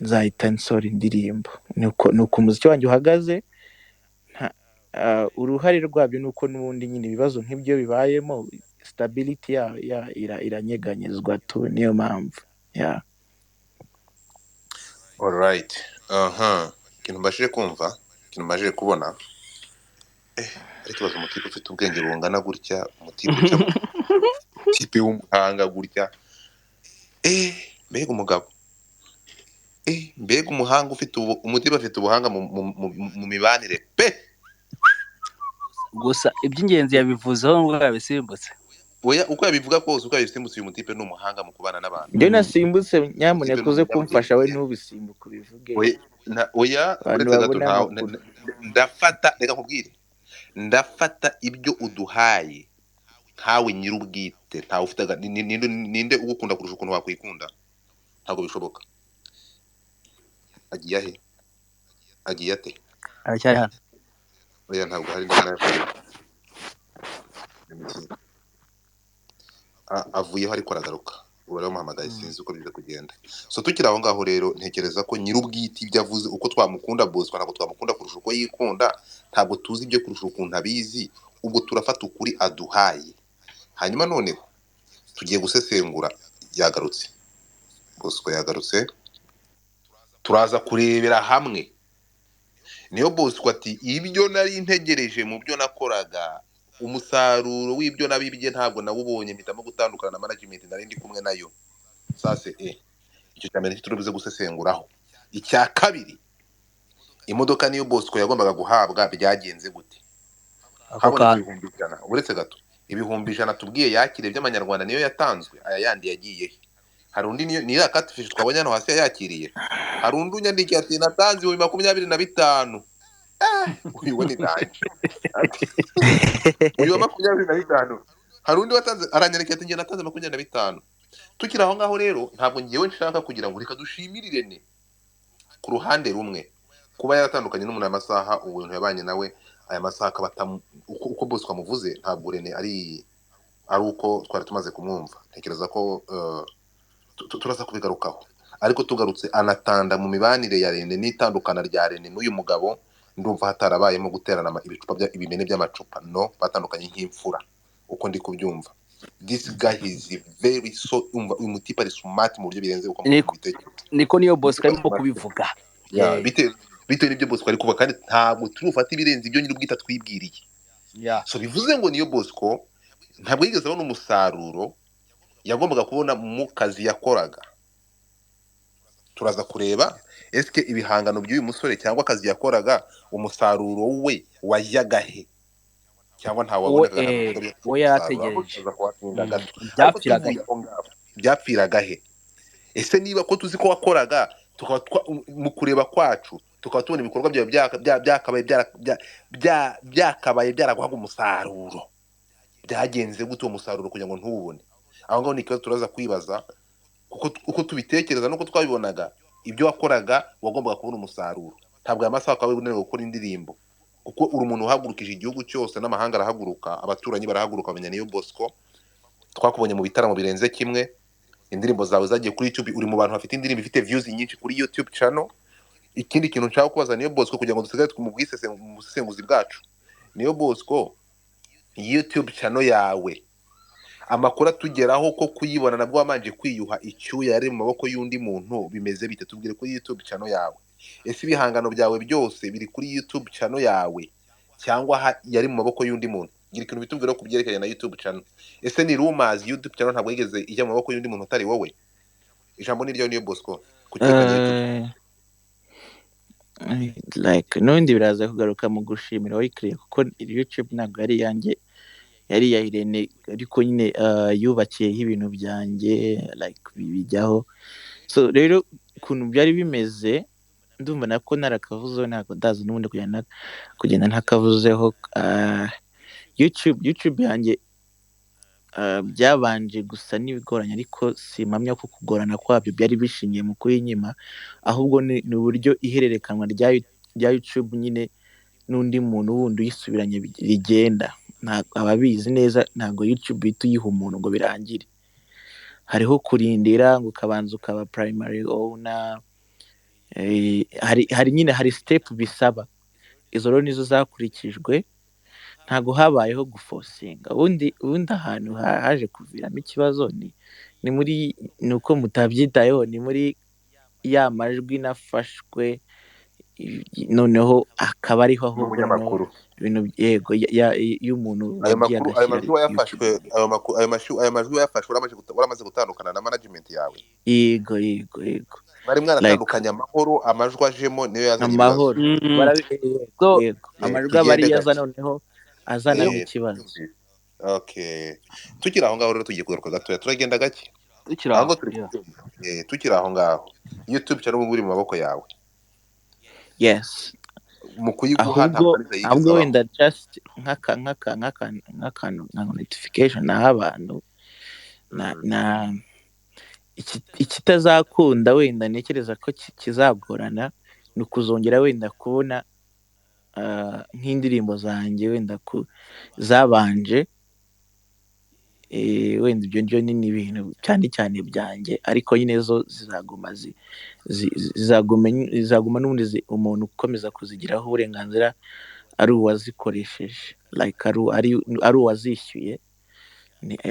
C: nzahita nsohora indirimbo. Nuko umuziki wanjye uhagaze. Uruhare rwabyo ni uko n'ubundi nyine ibibazo nk'ibyo bibayemo stability iranyeganyezwa tu, niyo mpamvu yeah.
B: Alright, aha ikintu mbashije kumva, ikintu mbashije kubona, ariko ibaze umutipe ufite ubwenge bungana gutya, umutipe uca tipe w'umuhanga gutya, mbega umugabo, mbega umuhanga ufite umutipe afite ubuhanga mu mibanire pe.
A: Gusa iby'ingenzi yabivuzeho nubwo yabisimbutse.
B: Oya, uko yabivuga kose, uko yabisimbutse, uyu mutipe ni umuhanga mu kubana n'abantu.
C: Njye nasimbutse, nyamuneka
B: Mutipe ni
C: uze
B: umunyabwenge.
C: kumfasha we ntubisimbuke ubivuge.
B: Oya, oya,
C: Abantu
B: uretse gato,
C: babone amakuru.
B: Ndafata, reka nkubwire, ndafata ibyo uduhaye. Nkawe nyir'ubwite ntawe ufite ninde ugukunda kurusha ukuntu wakwikunda? Ntabwo bishoboka. Agiye ahe? Agiye ate?
A: Aracyari hano.
B: Oya, ntabwo hari ndabona yavuyeho. Avuyeho ariko aragaruka, ubu baramuhamagaye. Sinzi uko biza kugenda. So tukiri aho ngaho rero, ntekereza ko nyir'ubwite ibyo avuze, uko twamukunda Bosco ntabwo twamukunda kurusha uko yikunda, ntabwo tuzi ibyo kurusha ukuntu abizi. Ubwo turafata ukuri aduhaye, hanyuma noneho tugiye gusesengura. Yagarutse, Bosco yagarutse, turaza kurebera hamwe. Niyo Bosco ati ibyo nari ntegereje mu byo nakoraga, umusaruro w'ibyo nabibye ntabwo nawubonye, mpitamo gutandukana na management nari ndi kumwe nayo. Sase icyo cya mbere turi buze gusesenguraho. Icya kabiri, imodoka niyo Bosco yagombaga guhabwa byagenze gute?
A: Ako
B: Habonetse
A: kantu
B: 100,000, uretse gato, 100,000 tubwiye yakiriye by'amanyarwanda niyo yatanzwe, aya yandi yagiye he? Hari undi niyo ni iriya catfish twabonye hano hasi yayakiriye. Hari undi unyandikiye ati natanze 25,000. Uyu we ni danje. Ati uyu wa 25. Hari undi watanze aranyandikiye ati njye natanze 25. Tukiri aho ngaho rero, ntabwo ngewe nshaka kugira ngo reka dushimire Irene ku ruhande rumwe kuba yaratandukanye n'umuntu aya masaha, ubuntu yabanye nawe aya masaha akaba uko Bosco amuvuze, ntabwo Irene ari uko twari tumaze kumwumva. Ntekereza ko turaza kubigarukaho, ariko tugarutse anatanda mu mibanire ya Irene n'itandukana rya Irene n'uyu mugabo, ndumva hatarabayemo guterana ibicupa ibimene by'amacupa. No batandukanye nk'imfura uko ndi kubyumva. This guy is very so, umva uyu mutipe ari smart mu buryo birenze uko mubitekereza.
A: Niko niyo Bosco arimo kubivuga.
B: Bitewe n'ibyo Bosco ari kuvuga, kandi ntabwo turufata ibirenze ibyo nyir'ubwite twibwiriye. So bivuze ngo niyo Bosco ntabwo yigeze abona umusaruro yagombaga kubona mu kazi yakoraga. Turaza kureba eske ibihangano by'uyu musore cyangwa akazi yakoraga umusaruro we wajyaga he, cyangwa ntawe wabonaga
A: we yarategereje. Byapfiraga he?
B: Byapfiraga he? Ese niba ko tuzi ko wakoraga, tukaba mu kureba kwacu tukaba tubona ibikorwa byawe byakabaye byaraguhaga umusaruro, byagenze gute uwo musaruro kugira ngo ntuwubone? Aho ngaho ni ikibazo turaza kwibaza, kuko uko tubitekereza nuko twabibonaga, ibyo wakoraga wagombaga kubona umusaruro. Ntabwo aya masaha ukaba unaniwe gukora indirimbo, kuko uri umuntu uhagurukije igihugu cyose n'amahanga arahaguruka, abaturanyi barahaguruka bamenya niyo Bosco. Twakubonye mu bitaramo birenze kimwe, indirimbo zawe zagiye kuri YouTube, uri mu bantu bafite indirimbo ifite views nyinshi kuri YouTube channel. Ikindi kintu nshaka kubaza niyo Bosco kugira ngo dusigare mu busesenguzi bwacu, niyo Bosco, YouTube channel yawe amakuru atugeraho ko kuyibona nabwo wabanje kwiyuha icyuya yari mu maboko y'undi muntu, bimeze bite? Tubwire kuri YouTube channel yawe. Ese ibihangano byawe byose biri kuri YouTube channel yawe cyangwa yari mu maboko y'undi muntu? Gira ikintu bitubwira ku byerekeranye na YouTube channel. Ese ni rumors YouTube channel ntabwo yigeze ijya mu maboko y'undi muntu utari wowe? Ijambo ni ryo niyo Bosco ku cyerekeranye YouTube.
C: Like n'ubundi biraza kugaruka mu gushimira wayikiriye, kuko YouTube ntabwo yari yanjye, yari iya Irene, ariko nyine yubakiyeho ibintu byanjye like bijyaho. So rero ukuntu byari bimeze ndumva nako narakavuzeho, ntabwo ndazi n'ubundi kugenda ntakavuzeho. YouTube yanjye byabanje gusa n'ibigoranye, ariko simpamya ko kugorana kwabyo byari bishingiye mu kuyinyima, ahubwo ni uburyo ihererekanwa rya YouTube nyine n'undi muntu wundi uyisubiranye rigenda. Ababizi neza ntabwo YouTube ihita uyiha umuntu ngo birangire, hariho kurindira ngo ukabanza ukaba primary owner, hari nyine hari step bisaba. Izo rero nizo zakurikijwe, ntabwo habayeho gufosinga. Ubundi ahantu haje kuviramo ikibazo ni muri ni uko mutabyitayeho, ni muri ya majwi nafashwe, noneho akaba ariho ahubwo ibintu yego y'umuntu
B: wagiye agashyira ayo majwi wayafashwe waramaze gutandukana na management yawe?
C: Yego yego yego,
B: bari mwaratandukanye amahoro, amajwi ajemo niyo yazanye
C: amahoro, amajwi aba ariyo aza noneho azana ikibazo.
B: Okay, tukiri aho ngaho rero tugiye kugaruka gatoya, turagenda gake tukiri aho ngaho. YouTube channel ubu iri mu maboko yawe?
C: Yes.
B: Mu kuyiguha nta
C: Ahubwo
B: mananiza yigeze
C: ahubwo
B: abaho.
C: Wenda just nk'aka nk'aka nk'aka nk'akantu nka notification naha abantu na na ikitazakunda wenda ntekereza ko kizagorana ni ukuzongera wenda kubona nk'indirimbo zanjye wenda ku zabanje, wenda ibyo byo ni ibintu cyane cyane byanjye, ariko nyine zo zizaguma zizaguma n'ubundi umuntu ukomeza kuzigiraho uburenganzira ari uwazikoresheje, like ari uwazishyuye,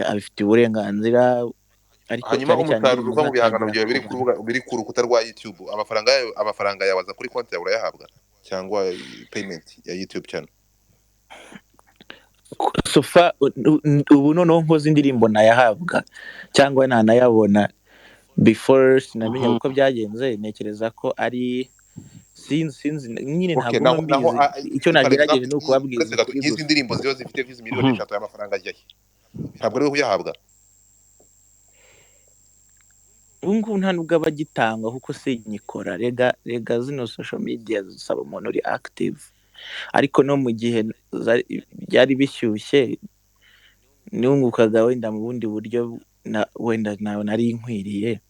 C: abifitiye uburenganzira, ariko
B: Hanyuma
C: cyane cyane
B: umusaruro
C: indirimbo
B: uva mu bihangano
C: nzatangira
B: byawe biri ku
C: kubona
B: rubuga, biri ku rukuta rwa YouTube, amafaranga yayo, amafaranga yawe aza kuri konti yawe urayahabwa cyangwa payment ya YouTube channel?
C: So far ubu noneho nkoze indirimbo nayahabwa cyangwa ntanayabona. Before sinamenya uko byagenze, ntekereza ko ari sinzi nyine,
B: Okay,
C: ntabwo
B: naho
C: mba
B: naho
C: mbizi. Icyo
B: for
C: nagerageje
B: example
C: ni ukubabwiza
B: uretse gato
C: ukuri
B: nk'izi
C: gusa.
B: ndirimbo ziba zifite views miliyoni 3, aya mafaranga ajya he? Ntabwo ari we uyahabwa?
C: Ubu ngubu nta nubwo aba agitangwa kuko sinyikora. Rega zino social media zisaba umuntu uri active, ariko no mu gihe byari bishyushye nungukaga wenda mu bundi buryo wenda nari nkwiriye.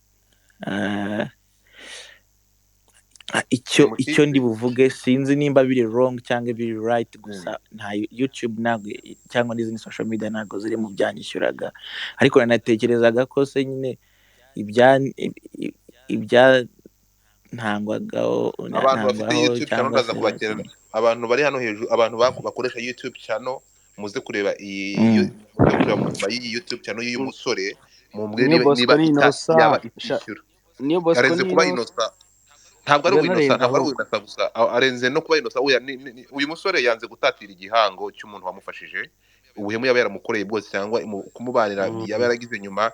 C: Icyo
B: Uyu
C: icyo ndi
B: mutipe
C: buvuge sinzi nimba biri wrong cyangwa biri right, gusa nta YouTube ntabwo cyangwa n'izindi social media ntabwo ziri mu byanyishyuraga, ariko nanatekerezaga ko se nyine ibyantangwagaho
B: Abantu bafite
C: ntangwaho
B: YouTube channel
C: cyangwa
B: ndaza
C: se
B: kubakira. Abantu bari hano hejuru, abantu bakoresha YouTube channel, muze kureba iyi muze kureba mu nyuma y'iyi YouTube channel y'uyu musore, mumbwire
E: Niyo
B: niba
E: Bosco
B: niba
E: ni
B: ita
E: inosa
B: yaba
E: sha,
B: itishyura.
E: niyo Bosco
B: Arenze
E: ni
B: kuba
E: inosa.
B: inosa, ntabwo ari uwinosa,
E: Biranarenze
B: ntabwo ari
E: ahubwo.
B: uwinosa gusa, arenze no kuba inosa. Oya, uyu musore yanze gutatira igihango cy'umuntu wamufashije, ubuhemu yaba yaramukoreye bwose cyangwa kumubanira yaba yaragize nyuma.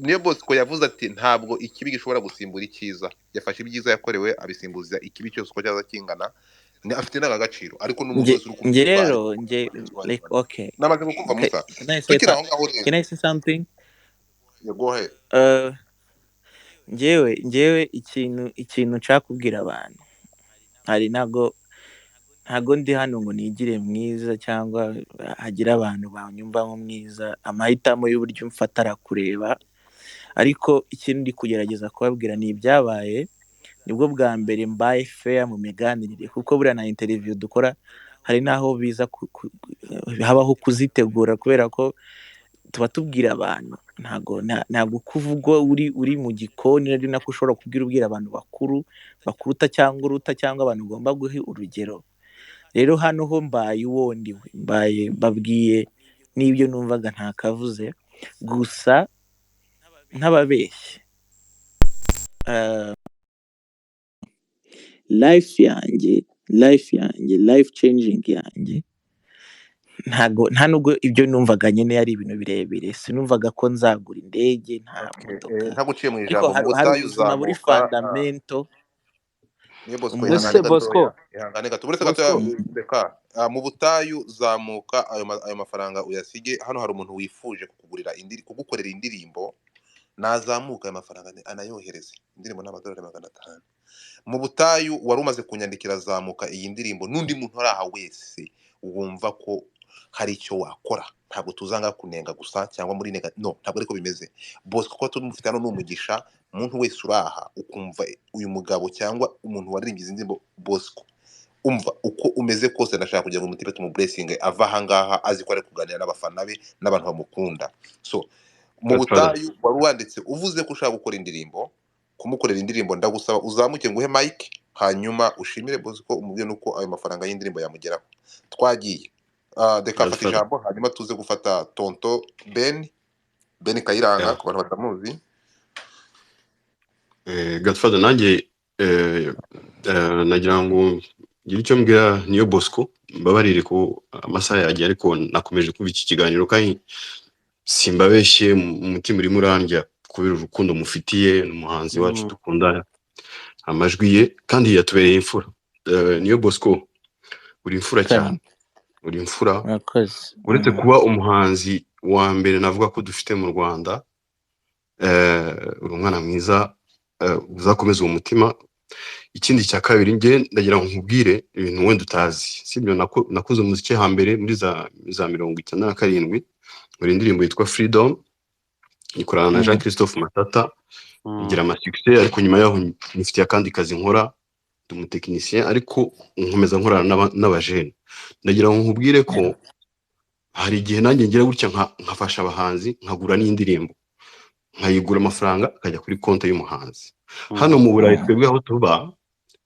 B: Niyo Bosco yavuze ati ntabwo ikibi gishobora gusimbura icyiza. Yafashe ibyiza yakorewe abisimbuza ikibi cyose uko cyaza kingana. Afite indangagaciro, ariko n'umuntu
C: Nge
B: wese uri
C: nge
B: kumwumva ari
C: rero nge like okay,
B: namaze kukumva.
C: can,
B: Musa,
C: can I say
B: tukiri aho ngaho rero,
C: can I say something?
B: Yeah, go ahead.
C: Njyewe ikintu nshaka kubwira abantu, hari ntago ndi hano ngo nigire mwiza cyangwa hagire abantu banyumva nko mwiza, amahitamo y'uburyo mfata arakureba, ariko ikintu ndi kugerageza kubabwira ni ibyabaye. Nibwo bwa mbere mbaye fair mu miganirire, kuko buriya na interview dukora hari n'aho biza habaho kuzitegura, kubera ko tuba tubwira abantu, ntago uko uvugwa uri mu gikoni ari nako ushobora kubwira ubwira abantu bakuru bakuruta cyangwa uruta cyangwa abantu ugomba guha urugero. Rero hano ho mbaye uwo ndiwe, mbaye mbabwiye n'ibyo numvaga ntakavuze, gusa ntababeshye, life yanjye life changing yanjye, ntago nta nubwo ibyo numvaga nyine ari ibintu birebire, sinumvaga ko nzagura indege, nta
B: Okay,
C: modoka,
B: ntaguciye mu
C: ariko
B: ijambo, mu
C: hari
B: butayu
C: ubuzima buri
B: uzamuka
C: fundamental.
B: Niyo Bosco,
C: Umuntu
B: ihangane
E: Ese Bosco,
B: gatoya, ihangane gato, uretse gatoya.
E: Bosco,
B: Reka mu butayu zamuka, ayo mafaranga uyasige hano. Hari umuntu wifuje kukugurira kugukorera indirimbo, nazamuka ayo mafaranga anayohereze. Indirimbo ni amadolari 500. Mu butayu wari umaze kunyandikira, zamuka iyi ndirimbo, n'undi muntu uri aha wese wumva ko hari icyo wakora, ntabwo tuzanga kunenga gusa cyangwa muri nega, no, ntabwo ariko bimeze. Bosco kuko tumufite hano ni umugisha. Umuntu wese uri aha ukumva uyu mugabo cyangwa umuntu waririmbye izi ndirimbo Bosco, umva uko umeze kose, ndashaka kugira ngo umutipe tumuburesinge ava ahangaha azi ko ari kuganira n'abafana be n'abantu bamukunda. So mu
F: Godfather.
B: butayu wari wanditse uvuze ko ushaka gukora indirimbo, kumukorera indirimbo, ndagusaba uzamuke nguhe mic, hanyuma ushimire Bosco, umubwire nuko ayo mafaranga y'indirimbo yamugeraho. Twagiye. Reka afata
F: Godfather.
B: ijambo, hanyuma tuze gufata Tonto Ben Kayiranga
F: Yeah.
B: ku bantu batamuzi.
F: Godfather, nanjye nagira ngo ngire icyo mbwira Niyo Bosco. Mbabarire ko amasaha yagiye, ariko nakomeje kumva iki kiganiro kandi simbabeshye, umutima urimo urandya kubera urukundo mufitiye. Ni umuhanzi wacu dukunda amajwi ye kandi yatubereye imfura. Niyo Bosco, uri imfura cyane,
C: Karame.
F: uri imfura.
C: Murakoze.
F: Uretse kuba umuhanzi wa mbere navuga ko dufite mu Rwanda, uri umwana mwiza, uzakomeza uwo mutima. Ikindi cya kabiri, njye ndagira ngo nkubwire ibintu wenda utazi, sibyo? Nakoze umuziki hambere muri za 97, nkora indirimbo yitwa Freedom, ikorana na Jean Christophe Matata, igira amasuccès. Ariko nyuma yaho nifitiye akandi kazi nkora, ndi umutekinicien, ariko nkomeza nkorana n'abajene. Ndagira ngo nkubwire ko hari igihe nanjye ngira gutya nkafasha abahanzi, nkagura n'indirimbo, nkayigura amafaranga akajya kuri konti y'umuhanzi. Hano mu Burayi twebwe aho tuba,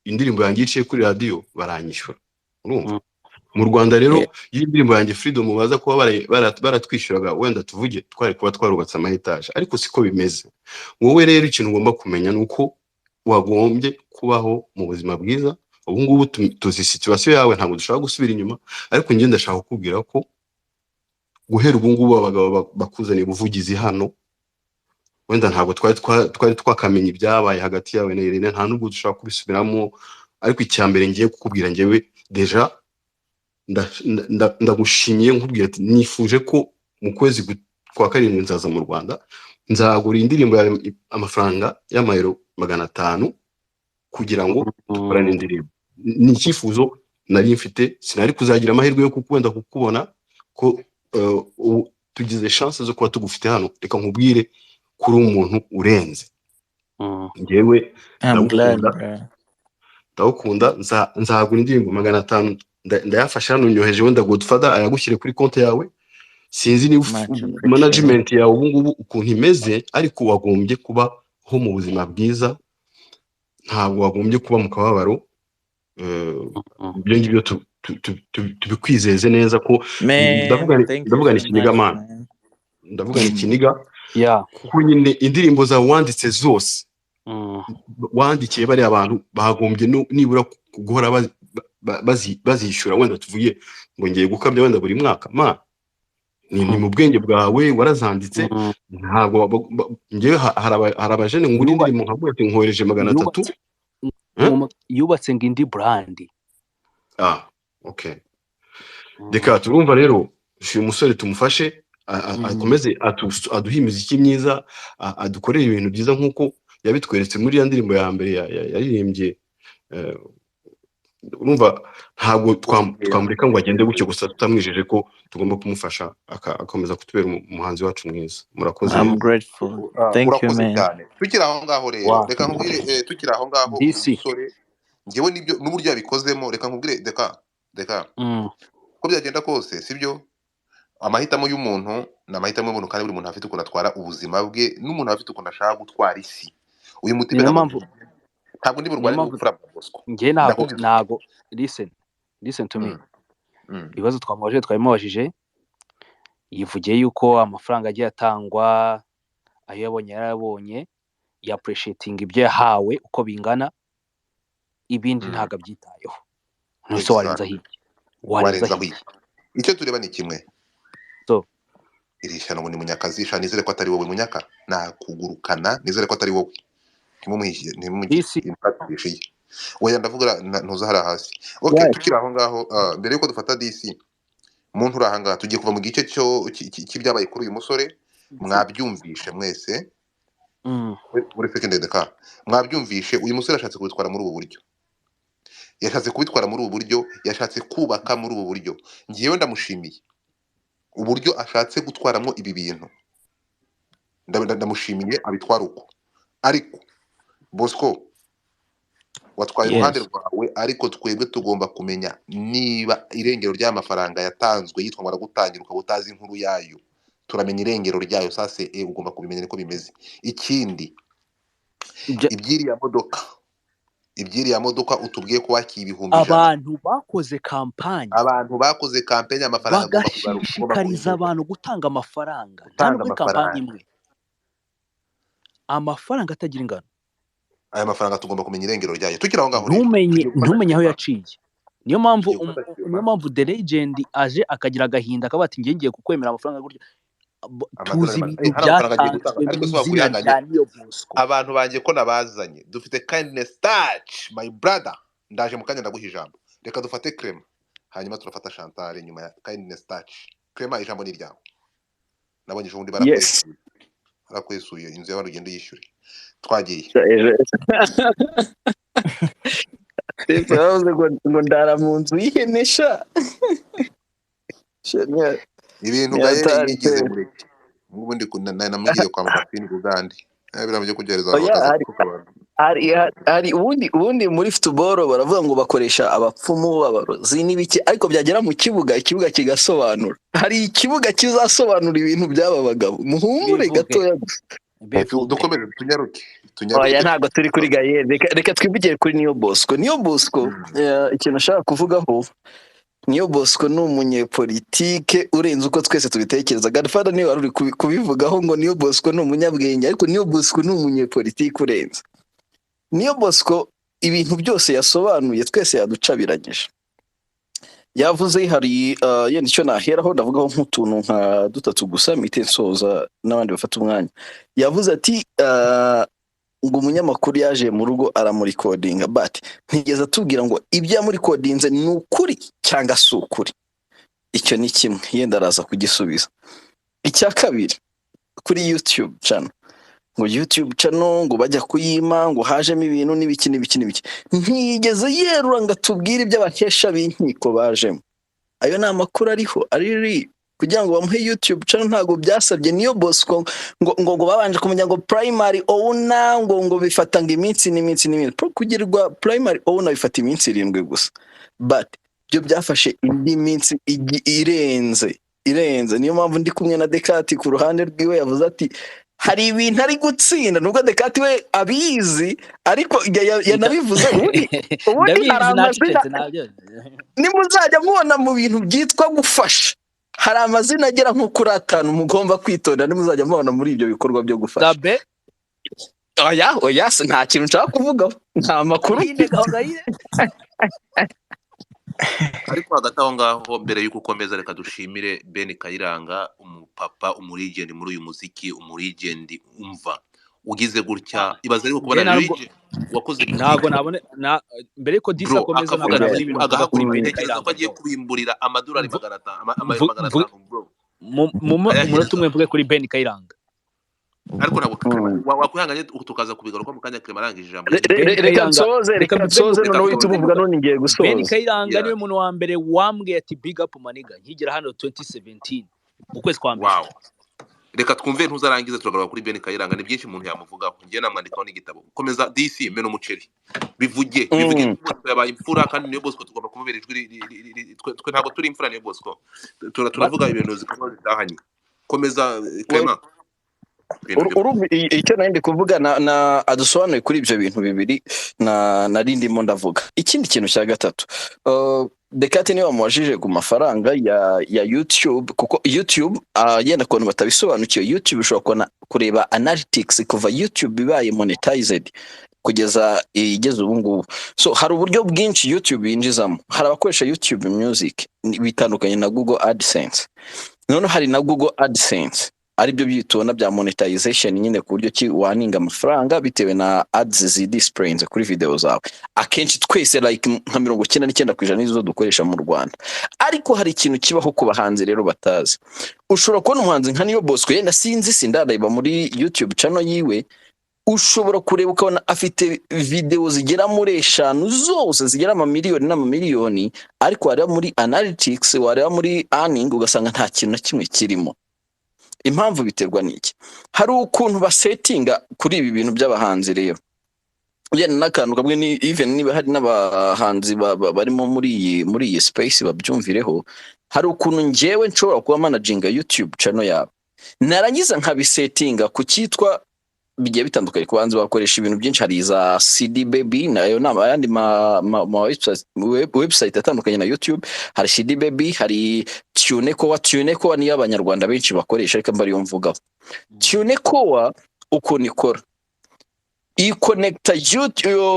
F: indirimbo yanjye iciye kuri radiyo baranyishyura, urumva? Mu Rwanda rero, iyo indirimbo yanjye Freedom baza kuba baratwishyuraga, wenda tuvuge twari kuba twarubatse ama etaje, ariko siko bimeze. Wowe rero ikintu ugomba kumenya ni uko wagombye kubaho mu buzima bwiza. Ubu ngubu tuzi situation yawe, ntabwo dushobora gusubira inyuma, ariko njye ndashaka kukubwira ko guhera ubu ngubu abagabo bakuzaniye ubuvugizi hano. Wenda ntabwo twari twakamenya ibyabaye hagati yawe na Irene, nta nubwo dushobora kubisubiramo, ariko icya mbere ngiye kukubwira, njyewe déjà ndagushimiye, nkubwira ati nifuje ko mu kwezi kwa karindwi nzaza mu Rwanda, nzagura indirimbo yawe amafaranga y'amayero 500 kugira ngo dukorane indirimbo. Ni icyifuzo nari mfite, sinari kuzagira amahirwe yo wenda kukubona ko ubu tugize chance zo kuba tugufite hano. Reka nkubwire kuri umuntu urenze. Njyewe
C: I'm glad,
F: ndagukunda,
C: bro.
F: ndagukunda. Nzagura indirimbo 500, ndayafasha hano, nyoheje wenda Godfather ayagushyire kuri konti yawe. Sinzi niba
C: Much appreciated.
F: management yawe ubu ngubu ukuntu imeze, ariko wagombye kubaho mu buzima bwiza, ntabwo wagombye kuba mu kababaro. Ibyo ngibyo tubikwizeze neza ko
C: Man,
F: ndavuga
C: thank you
F: ndavuga
C: so
F: ikiniga,
C: much,
F: man.
C: man.
F: Ndavuga ikiniga, kuko nyine indirimbo zawe wanditse zose, wandikiye bariya abantu, bagombye nibura guhora bazishyura. Wenda tuvuge ngo ngiye gukabya, wenda buri mwaka ma ni mu bwenge bwawe warazanditse. Ntabwo njyewe hari abajene ngura indirimbo nkavuga ati nkohereje 300.
A: Yubatse
F: Eh?
A: Yubatse ngo indi brand.
F: Ah, okay. Reka turumva rero uyu musore tumufashe akomeze aduhe imiziki myiza, adukorere ibintu byiza nk'uko yabitweretse muri ya ndirimbo ya mbere yaririmbye. Urumva ntabwo twamureka ngo agende gutyo gusa tutamwijeje ko tugomba kumufasha akomeza kutubera umuhanzi wacu mwiza. Murakoze.
C: I'm grateful. Thank you,
B: Urakoze
C: man.
B: cyane. Tukiri aho ngaho rero, reka nkubwire, tukiri aho ngaho, uyu
A: DC.
B: musore njyewe nibyo n'uburyo yabikozemo, reka nkubwire, reka uko byagenda kose, sibyo, amahitamo y'umuntu ni amahitamo y'umuntu, kandi buri muntu afite ukuntu atwara ubuzima bwe, n'umuntu afite ukuntu ashaka gutwara isi. Uyu
A: Ni
B: mutipe
A: nayo
B: ntabwo
A: mpamvu
B: ntabwo ndi
A: niyo
B: burwane
A: mpamvu
B: n'ubupfura bwa Bosco.
A: Njye ntabwo
B: Ndakubwiza.
A: ntabwo, listen to me. Ibibazo twamubajije, twabimubajije, yivugiye yuko amafaranga agiye atangwa, ayo yabonye yarayabonye, ya appreciating ibyo yahawe uko bingana, ibindi ntabwo abyitayeho. None se warenza
B: Exactly.
A: hirya, warenza
B: Warenzaho
A: hirya?
B: iki? Icyo tureba ni kimwe.
A: So
B: Iri shyano ngo ni Munyakazi sha, nizere ko atari wowe Munyaka, nakugurukana, nizere ko atari wowe. Ntimumuhishe,
A: DC.
B: ntimumuhishe. Oya, ndavuga ntuza hariya hasi. Okay.
E: Yes.
B: Tukiri aho ngaho, mbere yuko dufata DC, muntu uri aha ngaha, tugiye kuva mu gice cyo cy'ibyabaye kuri uyu musore. Mwabyumvishe mwese. Muri second ka mwabyumvishe, uyu musore yashatse kubitwara muri ubu buryo, yashatse kubitwara muri ubu buryo, yashatse kubaka muri ubu buryo. Ngewe ndamushimiye uburyo ashatse gutwaramo ibi bintu. Ndamushimiye abitwara uko, ariko Bosco watwaye uruhande
C: Yes.
B: rwawe, ariko twebwe tugomba kumenya niba irengero ry'amafaranga yatanzwe yitwa ngo aragutangira, ukaba utazi inkuru yayo. Turamenya irengero ryayo sase, ugomba kubimenya niko bimeze. Ikindi, iby'iriya modoka utubwiye ko wakiye 100,000.
A: Abantu bakoze kampanye,
B: Abantu bakoze kampeni, amafaranga agomba kugaruka, ugomba
A: bagashishikariza
B: kubigura.
A: abantu gutanga amafaranga, nta
B: Gutanga
A: nubwo ari kampani
B: amafaranga
A: imwe, amafaranga atagira ingano.
B: Aya mafaranga tugomba kumenya irengero ryayo. Tukiri aho ngaho rero,
A: Ntumenye
B: tugiye gufata
A: ntumenye aho
B: Clement.
A: yaciye. Niyo mpamvu
B: Tugiye gufata
A: niyo
B: Clement.
A: mpamvu the legend aje akagira agahinda akavuga ati ngiye kukwemera amafaranga gutya. Tuzi
B: Amadolari
A: ibintu
B: hari amafaranga agiye gutanga,
A: byatanzwe
B: ariko
A: mu
B: si
A: izina
B: wakwihanganye.
A: rya Niyo Bosco.
B: Abantu banjye ko nabazanye, dufite kindness touch, my brother, ndaje mu kanya ndaguha ijambo. Reka dufate Clement, hanyuma turafata Chantal nyuma ya kindness touch. Clement, ijambo ni iryawe. Nabonye ejo bundi
E: Yes.
B: barakwesuye, barakwesuye inzu y'abantu, ugende uyishyure. Twagiye.
E: Ejo. Ndetse bavuze ngo ndara mu nzu y'ihene sha. Sha,
B: Ibintu Gael
E: ntiyatari
B: yigize
E: pe.
B: mureke ubundi namubwiye kwa Mapini Bugande biriya byo kugereza abantu
E: Oya,
B: bakaza
E: hari
B: gutuka abantu.
E: hari ubundi muri football baravuga ngo bakoresha abapfumu, abarozi n'ibiki, ariko byagera mu kibuga, ikibuga kigasobanura. Hari ikibuga kizasobanura ibintu by'aba bagabo, muhumure
A: Bivuge.
E: gatoya gusa.
A: Bivuge.
B: Dukomeze tunyaruke tunyaruke.
E: Oya, ntabwo turi kuri Gael, reka twivugire kuri Niyo Bosco. Niyo Bosco, ikintu ashaka kuvugaho, Niyo Bosco ni umunyepolitike urenze uko twese tubitekereza. Godfather niwe wari uri kubivugaho ngo Niyo Bosco ni umunyabwenge, ariko Niyo Bosco ni umunyepolitike urenze. Niyo Bosco ibintu byose yasobanuye twese yaducabiranyije. Yavuze hari yenda icyo naheraho ndavugaho nk'utuntu nka dutatu gusa, mpite nsoza n'abandi bafata umwanya. Yavuze ati ngo umunyamakuru yaje mu rugo aramurikodinga, but ntigeze atubwira ngo ibyo yamurikodinze ni ukuri cyangwa si ukuri. Icyo ni kimwe, yenda araza kugisubiza. Icya kabiri, kuri YouTube channel, ngo YouTube channel ngo bajya kuyima, ngo hajemo ibintu n'ibiki n'ibiki n'ibiki, ntiyigeze yerura ngo atubwire ibyo abahesha b'inkiko bajemo. Ayo ni amakuru ariho ari kugira ngo bamuhe YouTube channel. Ntabwo byasabye Niyo Bosco ngo babanje kumenya ngo primary owner, ngo bifata ngo iminsi n'iminsi n'iminsi. Kugirwa primary owner bifata iminsi 7 gusa, but byo byafashe indi minsi irenze. Niyo mpamvu ndi kumwe na Dekati ku ruhande rwiwe, yavuze ati hari ibintu ari gutsinda, nubwo Dekati we abizi, ariko yanabivuze ubundi
A: Ndabizi,
E: hari amazina
A: nacecetse nabyo.
E: Nimuzajya mubona mu bintu byitwa gufasha, hari amazina agera nko kuri 5 mugomba kwitonda nimuzajya mubona muri ibyo bikorwa byo gufasha.
A: Sabe.
E: Oya oya, nta kintu nshaka kuvugaho, nta makuru
A: Gahire,
E: mfite.
A: Gahire.
D: Ariko hagati aho ngaho, mbere y'uko ukomeza, reka dushimire Ben Kayiranga, umupapa, umulegend muri uyu muziki, umulegend umva ugize gutya. Ibaze ariko
A: Njye
D: kubona
A: ntabwo
D: legend wakoze
A: ntabwo
D: muziki
A: nabone na mbere yuko Disi
D: bro
A: akomeza, ntabwo
D: akavuga
A: nabona
D: ati
A: ibintu mvuga kuri
D: agahagurika
A: Ben
D: bitekereza ko
A: Kayiranga
D: agiye
A: bro.
D: kubimburira amadolari 500 amayero 500 bro,
A: Mu umunota
D: ayahereza.
A: umwe mvuge kuri Ben Kayiranga.
D: Ariko ntabwo wakwihanganye tukaza kubigaruka mu kanya Clement arangije ijambo rye.
A: Ben
E: Reka
A: Kayiranga,
E: nsoze,
A: reka
E: reka
A: mbivuge
E: nsoze,
D: Reka
E: noneho uhite
D: nsoze.
E: ubivuga, none ngiye
A: Ben
E: gusoza.
A: Kayiranga
D: Yeah.
A: niwe muntu wa mbere wambwiye ati big up maniga nkigera hano 2017 mu kwezi kwa mbere.
D: Wow, reka twumve ntuzarangiza, turagaruka kuri Ben Kayiranga, ni byinshi umuntu yamuvugaho, njye namwandikaho n'igitabo. Komeza DC, mena umuceri, bivuge bivuge. Bosco yabaye imfura kandi Niyo Bosco tugomba kumubera ijwi twe ntabwo turi imfura Niyo Bosco. Turavuga ibintu zikorwa zitahanye. Komeza Clement. Ibintu
E: Urumva icyo nari ndi kuvuga na adusobanuye kuri ibyo bintu bibiri na nari ndimo ndavuga. Ikindi kintu cya gatatu, Dekate niwe wamubajije ku mafaranga ya YouTube, kuko YouTube yenda ku bantu batabisobanukiwe, YouTube ushobora kubona kureba analytics kuva YouTube ibaye monetized kugeza igeze ubu ngubu. So hari uburyo bwinshi YouTube yinjizamo. Hari abakoresha YouTube Music bitandukanye na Google AdSense. Noneho hari na Google AdSense, aribyo byitubona bya monetization nyine, ku buryo ki waninga amafaranga bitewe na ads zidisplayinze kuri video zawe. Akenshi twese like nka 99% nizo dukoresha mu Rwanda. Ariko hari ikintu kibaho ku bahanzi rero batazi. Ushobora kubona umuhanzi nka Niyo Bosco, yenda sinzi, sindareba muri YouTube channel yiwe, ushobora kureba ukabona afite video zigera muri 5 zose zigera amamiliyoni n'amamiliyoni, ariko wareba muri analytics, wareba muri earning, ugasanga nta kintu na kimwe kirimo. Impamvu biterwa n'iki? Hari ukuntu basetinga kuri ibi bintu by'abahanzi rero. Yenda n'akantu kamwe ni even niba hari n'abahanzi barimo muri iyi space babyumvireho. Hari ukuntu njyewe nshobora kuba managinga YouTube channel yawe, narangiza nkabisetinga ku cyitwa bigiye bitandukanye. Ku bahanzi bakoresha ibintu byinshi, hari za CD Baby, nayo ni ayandi ma website atandukanye na YouTube. Hari CD Baby, hari TuneCore. TuneCore niyo abanyarwanda benshi bakoresha, ariko mba ariyo mvugaho. TuneCore ukuntu ikora, ikonekita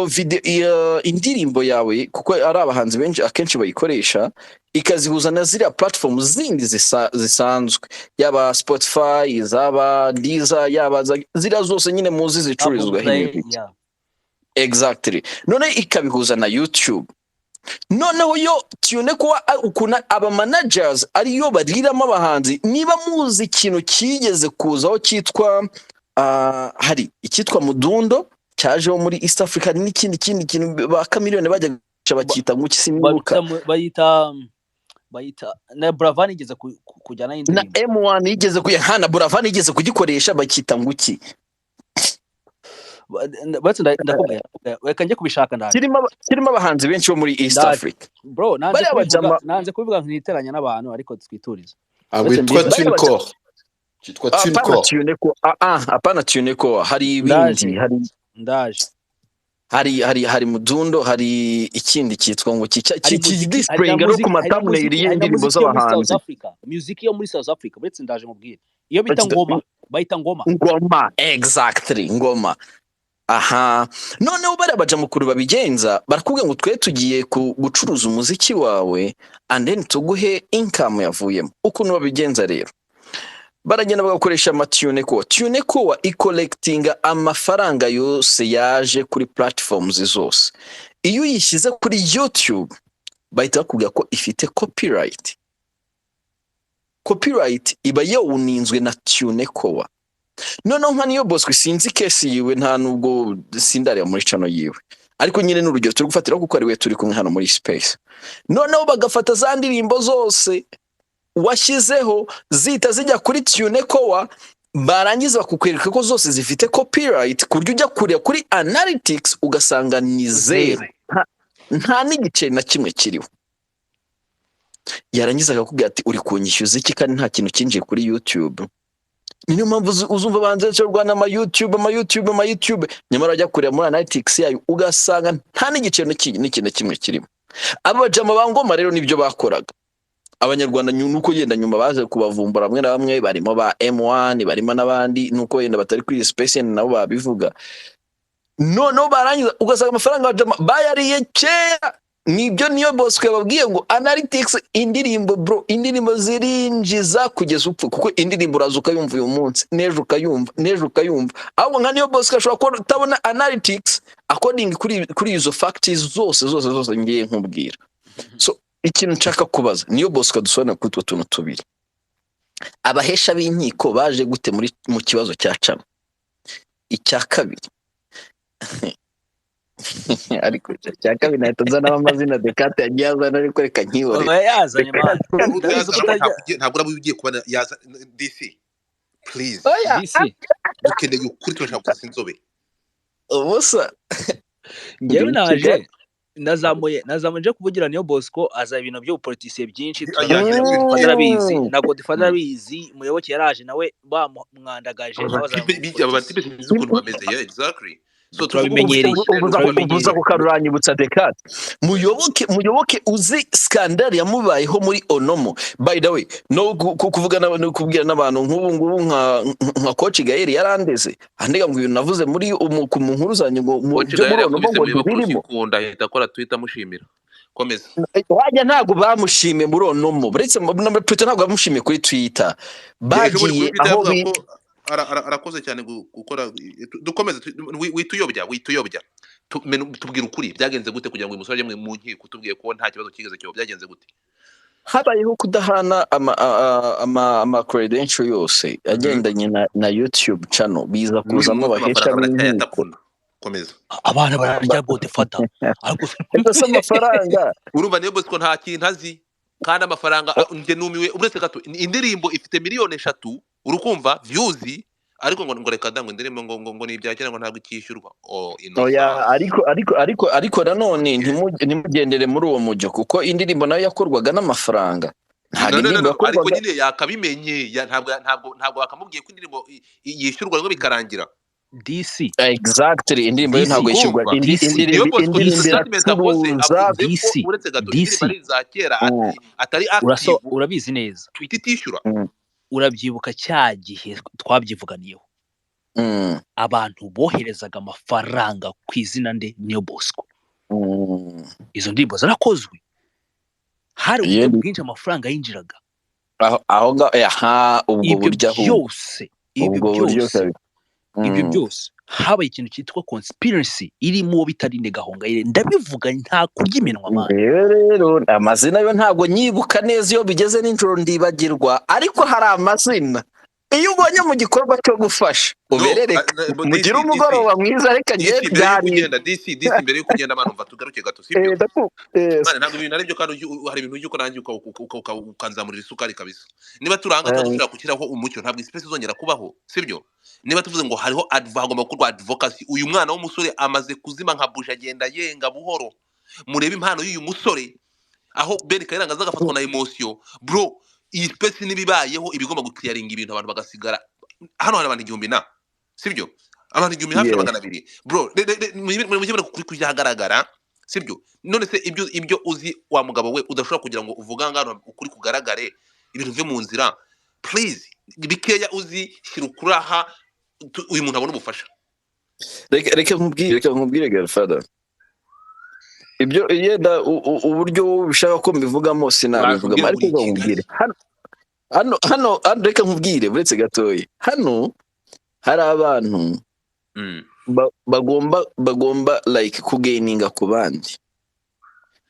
E: video, indirimbo yawe, kuko ari abahanzi benshi akenshi bayikoresha, ikazihuza na ziriya platform zindi zisanzwe, yaba Spotify, zaba Deezer, yaba ziriya zose nyine muzi zicururizwaho
A: Apple Play,
E: imiziki.
A: yeah.
E: Exactly. None ikabihuza na YouTube. Noneho yo TuneCore ukuntu aba managers ariyo bariramo abahanzi. Niba muzi ikintu kigeze kuzaho cyitwa hari icyitwa Mudundo, cyajeho muri East Africa, n'ikindi kindi kintu ba Chameleone bajya bakita ngo iki, sinibuka.
A: Bayita na Buravan igeze kujyana
E: Na
A: y'indirimbo.
E: M1 yigeze kuya ha na Buravan yigeze kugikoresha, bakita ngo iki?
A: Batse ndakubwira, reka njye kubishaka, ndaje.
E: Kirimo abahanzi benshi bo muri East
A: Ndaje.
E: Africa.
A: Bro, nanze
E: Bariya
A: kubivuga.
E: bajama.
A: Nanze kubivuga ntiteranya n'abantu, ariko twiturize.
F: Ah,
A: Uretse
F: witwa
A: mbizi.
E: Bariya bajama.
F: TuneCore, cyitwa
E: Hapana.
F: TuneCore.
E: TuneCore, ah ah, hapana TuneCore, hari
A: Ndaje.
E: ibindi, hari
A: Ndaje.
E: hari Mudundo, hari ikindi cyitwa ngo ki
A: Hari muziki, hari na
E: displayinga no ku
A: muziki, hari na
E: mathumbnail
A: muziki, hari na
E: y'indirimbo
A: muziki yo muri South
E: z'abahanzi.
A: Africa, music yo muri South Africa. Uretse ndaje mubwire iyo bita ngoma, bayita ngoma.
E: Ngoma, exactly, ngoma. Aha noneho bariya baja mukuru babigenza, barakubwira ngo twe tugiye gucuruza umuziki wawe and then tuguhe income yavuyemo. Ukuntu babigenza rero, baragenda bagakoresha amaTuneCore. TuneCore icollectinga amafaranga yose yaje kuri platforms zose. Iyo uyishyize kuri YouTube bahita bakubwira ko ifite copyright. Copyright iba yowuninzwe na TuneCore. Noneho nka Niyo Bosco, sinzi case yiwe, nta nubwo sindareba muri channel yiwe, ariko nyine ni urugero turi gufatiraho kuko ari we turi kumwe hano muri space. Noneho bagafata za ndirimbo zose washyizeho, zihita zijya kuri TuneCore, barangiza bakukwereka ko zose zifite copyright, ku buryo ujya kureba kuri analytics ugasanga ni zero.
A: Zero.
E: Nta n'igiceri na kimwe kiriho. Yarangiza akakubwira ati uri kunyishyuza iki kandi nta kintu cyinjiye kuri YouTube? Niyo mpamvu uzumva abahanzi benshi barwana ama YouTube, ama YouTube, ama YouTube, nyamara wajya kureba muri analytics yayo ugasanga nta n'igiceri n'ikintu na kimwe kirimo. Aba bajama ba ngoma rero nibyo bakoraga. Abanyarwanda nuko yenda nyuma baje kubavumbura bamwe na bamwe, barimo ba M1, barimo n'abandi, nuko yenda batari kuri iyi space, yenda nabo babivuga. Noneho barangiza ugasanga amafaranga abajama bayariye kera. Nibyo Niyo Bosco yababwiye ngo analytics, indirimbo bro, indirimbo zirinjiza kugeza upfa, kuko indirimbo uraza ukayumva uyu munsi, n'ejo ukayumva, n'ejo ukayumva. Ahubwo nka Niyo Bosco ashobora kuba utabona analytics according kuri izo facts zose zose zose ngiye nkubwira. So ikintu nshaka kubaza Niyo Bosco, dusobanura kuri utwo tuntu tubiri: abahesha b'inkiko baje gute muri mu kibazo cya channel? Icya kabiri, ariko icya kabiri nahita nzanamo amazina Dekate yagiye azana, ariko reka nkihorere.
A: Oya, yazanye man, ndabizi ko
D: Yazana
A: utajya.
D: Ntabwo uraba ugiye kubona yaza DC, please.
E: Oya.
A: DC.
D: Dukeneye ukuri, turashaka gusasa inzobe.
E: Ubusa.
A: Njyewe
E: Ndi
A: naje
E: Kigali.
A: nazamuye nje kuvugira Niyo Bosco, aza ibintu by'ubupolitisiye byinshi.
D: Yaje
A: Turabizi,
D: ibintu
A: Godfather arabizi, na Godfather arabizi. Muyoboke yaraje nawe bamwandagaje, nawe aza mu
D: Aba batipe
A: bupolitisi.
D: sinzi ukuntu bameze. Yeah, exactly. So tuvuge uko
A: Turabimenyereye.
D: rero.
E: Uvuza
A: Turabimenyereye.
E: ako kantu uranyibutsa Dekate. Muyoboke, uzi scandal yamubayeho muri Onomo? By the way, no kuvuga no kubwira n'abantu nk'ubu ngubu, nka Coach Gael yarandeze, andega ngo ibintu navuze muri ku mu nkuru zanjye ngo mu
D: Coach
E: byo
D: Gael
E: muri Onomo
D: yakubise
E: ngo
D: Muyoboke
E: ntibirimo.
D: urushyi ahita akora tweet amushimira. Komeza.
E: Wajya ntabwo bamushimiye muri Onomo, uretse na Pluto, ntabwo bamushimiye kuri Twitter.
D: Ejo bundi
E: Bagiye
D: kuri Twitter
E: aho
D: yavuga ko arakoze cyane gukora. Dukomeze, wituyobya, wituyobya. Tubwire ukuri, byagenze gute kugira ngo uyu musore ajye mu nkiko? Tubwiye ko nta kibazo kigeze kiba, byagenze gute?
E: Habayeho kudahana ama credential yose agendanye na YouTube channel, biza
D: N'uyu
E: kuzamo
D: munsi
E: abahesha
D: amafaranga
E: b'inkiko.
D: baracyayatapfuna. Komeza.
A: Abana bararya Godfather, ariko
E: Ariko se amafaranga
D: Urumva Niyo Bosco nta kintu azi kandi amafaranga njye numiwe. Uretse gato, indirimbo ifite miliyoni 3, urukumva, views, ariko ngo reka da, ngo indirimbo ngo ni ibya kera, ngo ntabwo ikishyurwa. Oh,
E: Oya.
D: Innocent.
E: Ariko nanone ntimugendere muri uwo mujyo, kuko indirimbo nayo yakorwaga n'amafaranga, ntabwo
D: No, no, no,
E: indirimbo
D: no, ariko
E: yakorwaga
D: nyine yakabimenye ntabwo bakamubwiye ko indirimbo yishyurwa ngo bikarangira.
A: DC.
E: Exactly, indirimbo yo
A: DC.
E: ntabwo yishyurwa.
D: Kumva.
A: DC.
D: Niyo
E: Indirimbo
D: Bosco
E: indirimbo
D: statement akoze
E: iracuruza.
D: avuze ko
A: DC.
D: uretse gato
A: DC.
D: indirimbo ari iza kera, ati atari
A: Uraso
D: active.
A: Urabizi neza.
D: Tweet itishyura.
A: Urabyibuka cya gihe twabyivuganiyeho, abantu boherezaga amafaranga ku izina nde? Niyo Bosco. Izo ndirimbo zarakozwe, hari uburyo bwinshi amafaranga yinjiraga.
E: Aho ngaho, aha, ubwo
A: Ibyo
E: buryo ahubwo
A: byose, ibyo
E: ubwo buryo
A: byose,
E: kabiri.
A: ibyo byose, habaye ikintu cyitwa conspiracy irimo uwo bita Aline Gahongayire. Ndabivuga nta kurya iminwa, man.
E: Rero amazina yo ntabwo nyibuka neza, iyo bigeze nijoro ndibagirwa, ariko hari amazina iyo ubonye mu gikorwa cyo gufasha.
D: No,
E: Uberereke mugire
D: DC, DC,
E: umugoroba mwiza, reka
D: DC
E: ngiye
D: mbere y'uko
E: byari
D: ugenda, DC, DC mbere y'uko ugenda, mani umva tugaruke gato, sibyo? Mani ntabwo ibintu aribyo, kandi hari ibintu ujya ukora nanjye ukanzamurira isukari kabisa. Niba turanga tuba dushobora gushyiraho umucyo, ntabwo space izongera kubaho, sibyo? Niba tuvuze ngo hariho hagomba gukorwa advocacy, uyu mwana w'umusore amaze kuzima nka buji, agenda yenga buhoro. Murebe impano y'uyu musore, aho Ben Kayiranga aza agafatwa na emotion. Bro, iyi space nibibayeho ibigomba guclearinga ibintu, abantu bagasigara hano. Hari abantu 1000 na, sibyo? Abantu 1000 hafi na 200, bro. Mujye kuri kujya ahagaragara, sibyo? None se ibyo uzi wa mugabo we udashobora kugira ngo uvuga ngano ukuri kugaragare, ibintu bive mu nzira? Please, bikeya uzi shyira ukuri aha, uyu muntu abone ubufasha.
E: Reka nkubwire Godfather, ibyo yenda uburyo wowe ubishaka ko mbivugamo sinabivugamo,
D: Watubwira
E: ariko
D: ngo uri
E: reka
D: i Kigali.
E: nkubwire hano, reka nkubwire uretse gatoya, hano hari abantu bagomba like kugaininga ku bandi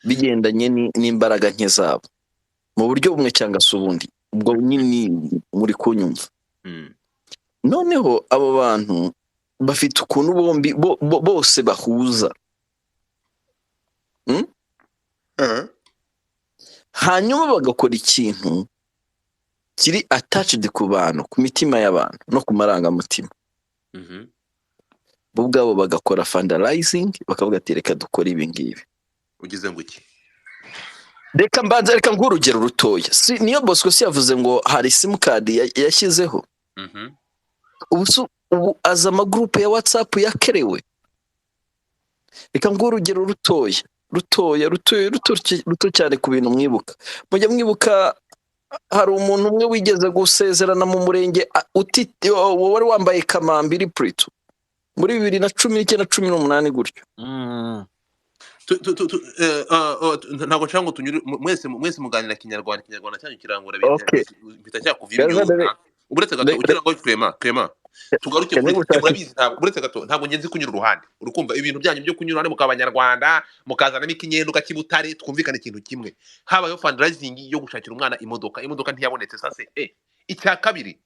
E: bigendanye n'imbaraga nke zabo mu buryo bumwe cyangwa se ubundi. Ubwo nyine muri kunyumva. Noneho abo bantu bafite ukuntu bombi bose bahuza. Hanyuma bagakora ikintu kiri attached ku bantu, ku mitima y'abantu no ku marangamutima. Bo ubwabo bagakora fundraising, bakavuga ati reka dukore ibi ngibi.
D: Ugize ngo iki?
E: Reka mbanza, reka nguhe urugero rutoya. Si niyo Bosco si yavuze ngo hari simukadi yashyizeho? Ubu ubu aza amagurupe ya WhatsApp yakerewe. Reka nguhe urugero rutoya rutoya rutoya ruto ruto cyane ku bintu mwibuka. Mujya mwibuka hari umuntu umwe wigeze gusezerana mu murenge, wari wambaye kamambiri purito muri 2019, 18 gutyo.
D: Ntabwo nshaka ngo tunyure mwese muganira Kinyarwanda, Ikinyarwanda cyanyu kirangora, mpita cyakuva imyuka. Uretse gato, ugira ngo Clement, tugaruke kuri murabizi, ntabwo, uretse gato, ntabwo ngenzi kunyura uruhande. Urukumva ibintu byanyu byo kunyura uruhande mukaba Abanyarwanda, mukazanamo ikinyenduka cy'ibutare. Twumvikane ikintu kimwe: habayeho fundraising yo gushakira umwana imodoka, imodoka ntiyabonetse. Sase icya kabiri,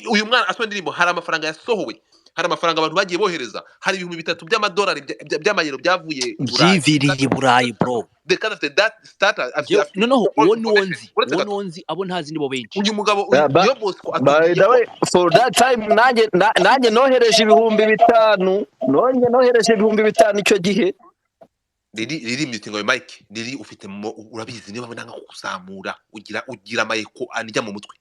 D: uyu mwana asohoye indirimbo, hari amafaranga yasohowe, hari amafaranga abantu bagiye bohereza, hari 3000 by'amadolari by'amayero byavuye i Burayi.
A: Byiviriye i Burayi, bro.
D: The kind of the that starter afite
A: Jewe noneho
D: all
A: uwo niwo
D: information.
A: nzi,
D: Uretse
A: uwo
D: gato,
A: niwo nzi, abo ntazi nibo benshi.
D: Uyu mugabo uyu
E: Yeah,
D: niyo Bosco
E: by
D: atubwiye
E: the
D: ko
E: way, for that time nanjye nohereje 5000, nonye nohereje 5000 icyo gihe.
D: Riri muting wawe Mike, riri ufite urabizi niba nanga kukuzamura, ugira amayeko anjya mu mutwe.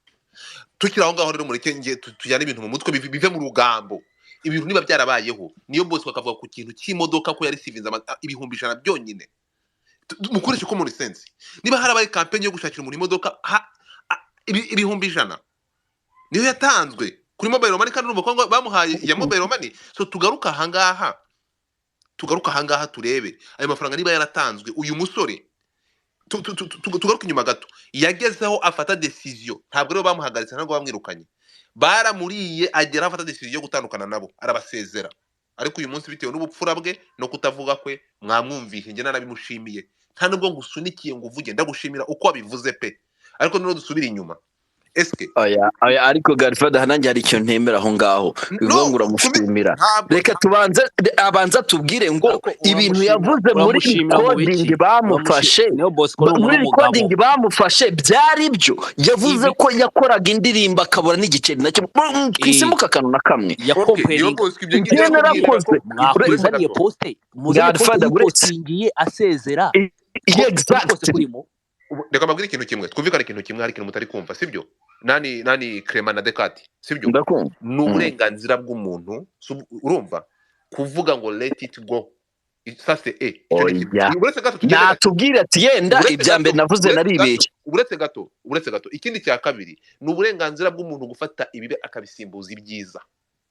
D: Tukiri aho ngaho rero, mureke nge tujyane ibintu mu mutwe, bive mu rugambo. Ibintu niba byarabayeho, niyo Bosco akavuga ku kintu cy'imodoka ko yari sivinze 100,000 byonyine. Mukoreshe common sense. Niba harabaye campaign yo gushakira umuntu imodoka, 100,000 niyo yatanzwe kuri mobile money, kandi urumva ko ngo bamuhaye ya mobile money. So tugaruka ahangaha, turebe ayo mafaranga niba yaratanzwe. Uyu musore, tugaruke inyuma gato, yagezeho afata decision. Ntabwo rero bamuhagaritse, ntabwo bamwirukanye, baramuriye, agera afata decision yo gutandukana nabo, arabasezera. Ariko uyu munsi bitewe n'ubupfura bwe no kutavuga kwe, mwamwumvishe, njye narabimushimiye. Nta nubwo ngusunikiye ngo uvuge, ndagushimira uko wabivuze pe. Ariko noneho dusubire inyuma, eske
E: Oya oya, ariko Godfather, nanjye hari ikintu ntemera aho ngaho bivuga
D: No
E: ngo uramushimira.
D: Ntabwo
E: Reka tubanze abanza tubwire ngo
A: Ariko
E: ibintu
A: uramushimira,
E: yavuze muri
A: uramushimira mu
E: recording
A: biki?
E: bamufashe
A: Niyo Bosco ni umuntu
E: muri
A: w'umugabo.
E: recording bamufashe byari byo yavuze
A: Ibi
E: ko yakoraga indirimbo akabura n'igiceri na kimwe. Twisimuka akantu na kamwe.
D: Okay, niyo
A: Yakomplaininga.
D: Bosco ibyo ngibyo
E: Njye
D: ari kubwira ko
E: narakoze
D: uretse
A: Mwakuzaniye
D: gato
A: poste, muzane poste
E: Godfather, uretse
A: yipostingiye asezera ko ukuri kose
E: exactly.
A: kurimo.
D: Reka mbabwire ikintu kimwe, twumvikane ikintu kimwe. Hari ikintu mutari kumva, sibyo? Nani Clement na Dekati, sibyo?
E: Ndakumva.
D: Ni uburenganzira bw'umuntu, urumva, kuvuga ngo let it go. Ça c'est icyo ni kimwe.
E: Oya,
D: Uretse gato, tugende gato.
E: Natubwire ati yenda
D: Uretse
E: ibya mbere
D: gato,
E: navuze
D: uretse gato,
E: naribeshye.
D: uretse gato. Ikindi cya kabiri, ni uburenganzira bw'umuntu gufata ibibi akabisimbuza ibyiza.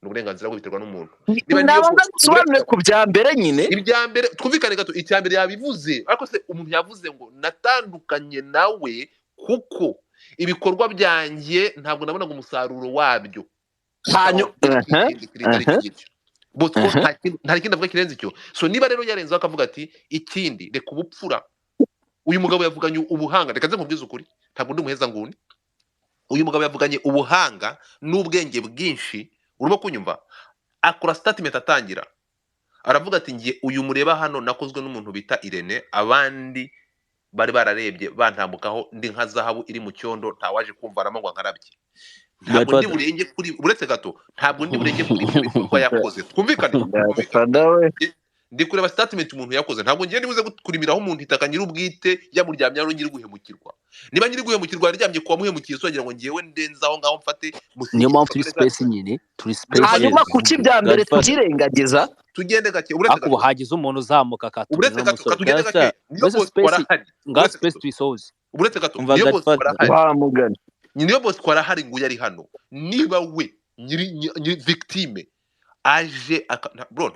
D: Ni uburenganzira bwe, biterwa n'umuntu. Niba niyo
E: Nabanza
D: uretse
E: gusobanure
D: gato
E: ku bya mbere nyine.
D: Ibya mbere, twumvikane gato, icya mbere yabivuze, ariko se umuntu yavuze ngo natandukanye nawe kuko ibikorwa byanjye ntabwo nabonaga umusaruro wabyo.
E: Hanyu
D: Ikindi kirenze ari iki ngicyo, Bosco nta kindi avuga kirenze icyo. So niba rero yarenzeho akavuga ati ikindi reka ubupfura, uyu mugabo yavuganye ubuhanga. Reka nze nkubwize ukuri, ntabwo ndi umuheza nguni. Uyu mugabo yavuganye ubuhanga n'ubwenge bwinshi. Urimo kunyumva? Akora statement, atangira aravuga ati: "Ngiye uyu mureba hano nakozwe n'umuntu bita Irene, abandi bari bararebye bantambukaho, ndi nka zahabu iri mu cyondo, ntawaje kumvaramo ngo ankarabye. Ntabwo ndi
A: Godfather.
D: burenge kuri, uretse gato, ntabwo ndi burenge kuri ibyo bikorwa yakoze." Twumvikane, twumvikane.
E: Godfather we.
D: Ndi kureba statement umuntu yakoze, ntabwo ngiye ndibuze kurimiraho umuntu itaka nyir'ubwite yamuryamye ari nyiri guhemukirwa. Niba nyiri guhemukirwa yaryamye kuwa muhemukiye, so wagira ngo ngewe ndenze aho ngaho mfate
A: Niyo
D: musingize
A: mpamvu turi
D: mfate
A: space nyine, turi space.
E: Hanyuma
A: Yes.
E: kuki ibya mbere
C: Godfather.
E: tubyirengagiza?
D: Tugende gake, uretse
A: Ariko ubu
D: gato.
A: hagize umuntu uzamuka akatumira
D: Uretse gato.
A: n'umusore.
D: Katugende
C: Sasa
D: gake, niyo
A: Mbese
D: Bosco
A: space
D: arahari.
A: ngaho
D: Uretse
A: space
D: gato.
A: tuyisoze.
D: Uretse gato.
C: Umva
D: Niyo Bosco
C: Godfather.
D: arahari.
E: Wa mugani.
D: Niyo Bosco arahari, nguyu ari hano. Niba we nyiri victime aje bro,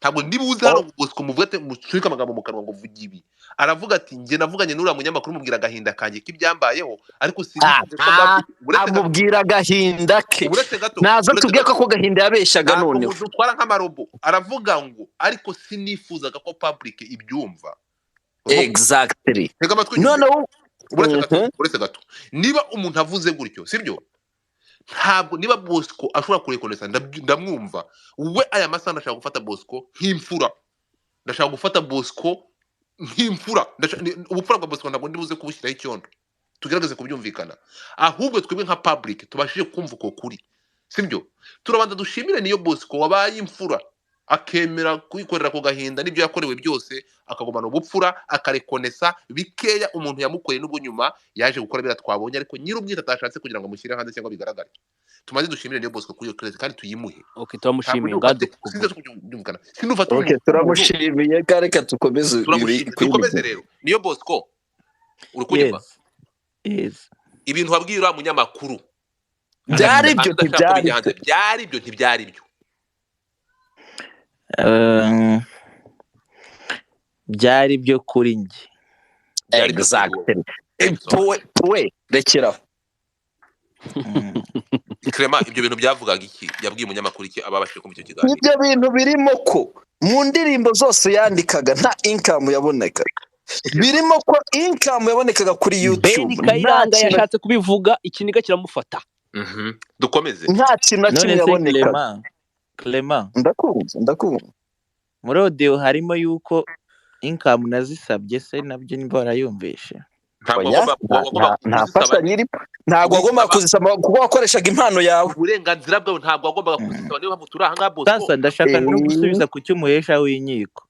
D: ntabwo ndibuze hano ngo Bosco muvuge ati mucurike amagambo mu kanwa ngo vuga ibi. Aravuga ati: "Njye navuganye n'uriya munyamakuru, mubwira agahinda kanjye k'ibyambayeho, ariko sinifuza ko uretse gato."
E: Amubwira agahinda ke.
D: Uretse gato.
E: Naza
D: Uretse
E: tubwiye
D: gato.
E: ko ako gahinda yabeshyaga.
D: Ntabwo
E: Noneho
D: mudutwara nk'amarobo. Aravuga ngo: "Ariko sinifuzaga ko public ibyumva." Urimo
E: Exactly.
D: Tega amatwi nyumve.
E: Noneho
D: Uretse gato. Uretse gato. Niba umuntu avuze gutyo, sibyo? Ntabwo niba Bosco ashobora kurekonesa, ndamwumva we. Aya masaha ndashaka gufata Bosco nk'imfura, ndashaka gufata Bosco nk'imfura. Ubupfura bwa Bosco ntabwo ndibuze kubushyiraho icyondo. Tugerageze kubyumvikana. Ahubwo twebwe nka public tubashije kumva uko kuri, sibyo? Turabanza dushimire niyo Bosco wabaye imfura, akemera kwikorera ku gahinda n'ibyo yakorewe byose, akagumana ubupfura, akarekonesa bikeya umuntu yamukoreye, n'ubwo nyuma yaje gukora biriya twabonye, ariko nyir'ubwite atashatse kugira ngo amushyire hanze cyangwa bigaragare. Tumaze dushimire niyo Bosco kuri iyo credit kandi tuyimuhe.
A: Okay.
D: Ntabwo
A: Turamushimiye.
D: ndi
A: Ngaho
D: bufate, sinzi
A: kuvuga.
D: kubyumvikana, sinufate
E: Okay.
D: umuntu.
E: Turamushimiye, ka reka dukomeze ibi
D: Turamushimiye.
E: kuri
D: Dukomeze rero. Niyo Bosco, uri kunyumva?
C: Yes.
D: Ibintu wabwiye uriya munyamakuru
E: Byari
D: adashaka
E: ibyo
D: adashaka ko
E: ntibyari
D: bijya hanze
E: byo?
D: Byari ibyo, ntibyari byo?
C: Byari byo kuri njye.
D: Byari byo kuri wowe.
E: Exactly.
D: Thank you so much.
E: Puwe puwe, rekeraho.
D: Clement, ibyo bintu byavugaga iki? Yabwiye umunyamakuru iki ababashije kumva icyo kiganiro?
E: Ibyo bintu birimo ko mu ndirimbo zose yandikaga nta income yabonekaga, birimo ko income yabonekaga kuri
A: Ben
E: YouTube nta
A: Kayiranga
E: kintu.
A: yashatse kubivuga, ikiniga kiramufata.
D: Dukomeze.
E: Nta kintu na kimwe
C: None se
E: yabonekaga.
C: Clement, Clement,
E: Ndakumva, ndakumva.
C: muri audio harimo yuko income nazisabye se, nabyo niba warayumvishe?
D: Ntabwo
E: Oya,
D: wagomba
E: nta
D: wagomba
E: nta
D: kuzisaba.
E: mfashanyo irimo, ntabwo wagomba
D: Kuzisaba
E: kuzisaba kuko wakoreshaga impano yawe.
D: Uburenganzira bwawe, ntabwo wagombaga kuzisaba. Niyo mpamvu turi aha ngaha, Bosco.
C: Sasa ndashaka no gusubiza ku cy'umuhesha w'inkiko.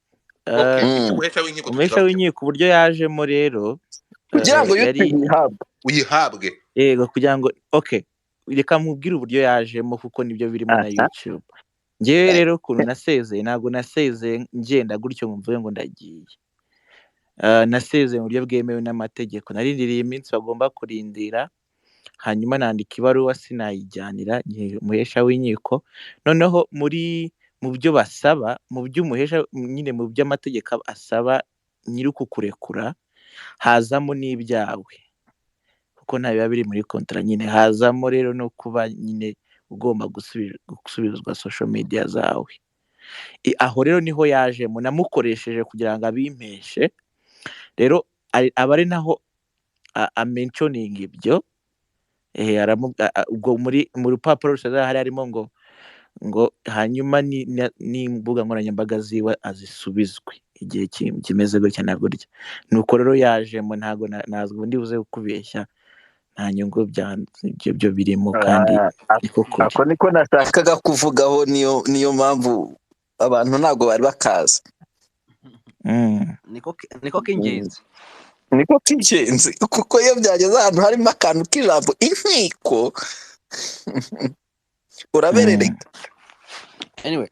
D: Okay.
C: Eh,
D: Icy'umuhesha w'inkiko
C: umuhesha
D: tukigarukeho.
C: w'inkiko uburyo yajemo rero,
E: Kugira ngo
C: yari
E: YouTube yihabwe.
D: Uyihabwe.
C: Yego, kugira ngo, okay, reka mubwire uburyo yajemo kuko nibyo birimo na YouTube. Njyewe rero ukuntu nasezeye, ntabwo nasezeye ngenda gutyo ngo mvuge ngo ndagiye. Nasezeye mu buryo bwemewe n'amategeko. Narindiriye iminsi bagomba kurindira, hanyuma nandika ibaruwa, sinayijyanira umuhesha w'inkiko. Noneho muri mu byo basaba, mu byo umuhesha nyine, mu byo amategeko asaba nyiri ukukurekura, hazamo n'ibyawe kuko nta biba biri muri kontara nyine. Hazamo rero no kuba nyine ugomba gusubizwa social media zawe. Aho rero niho yajemo, namukoresheje kugira ngo abimpeshe. Rero aba ari naho amentioning ibyo, ubwo muri mu rupapuro rusoza hari harimo ngo hanyuma n'imbuga nkoranyambaga ziwe azisubizwe igihe kimeze gutya na gutya. Nuko rero yajemo. Ntabwo ntabwo ndi buze kukubeshya, nta nyungu ibyo birimo kandi niko kuri.
E: Ako niko nashakaga kuvugaho, niyo mpamvu abantu ntabwo bari bakaza.
A: Niko k'ingenzi.
E: Niko k'ingenzi kuko iyo byageze ahantu harimo akantu k'ijambo inkiko, uraberereka.
A: Anyway.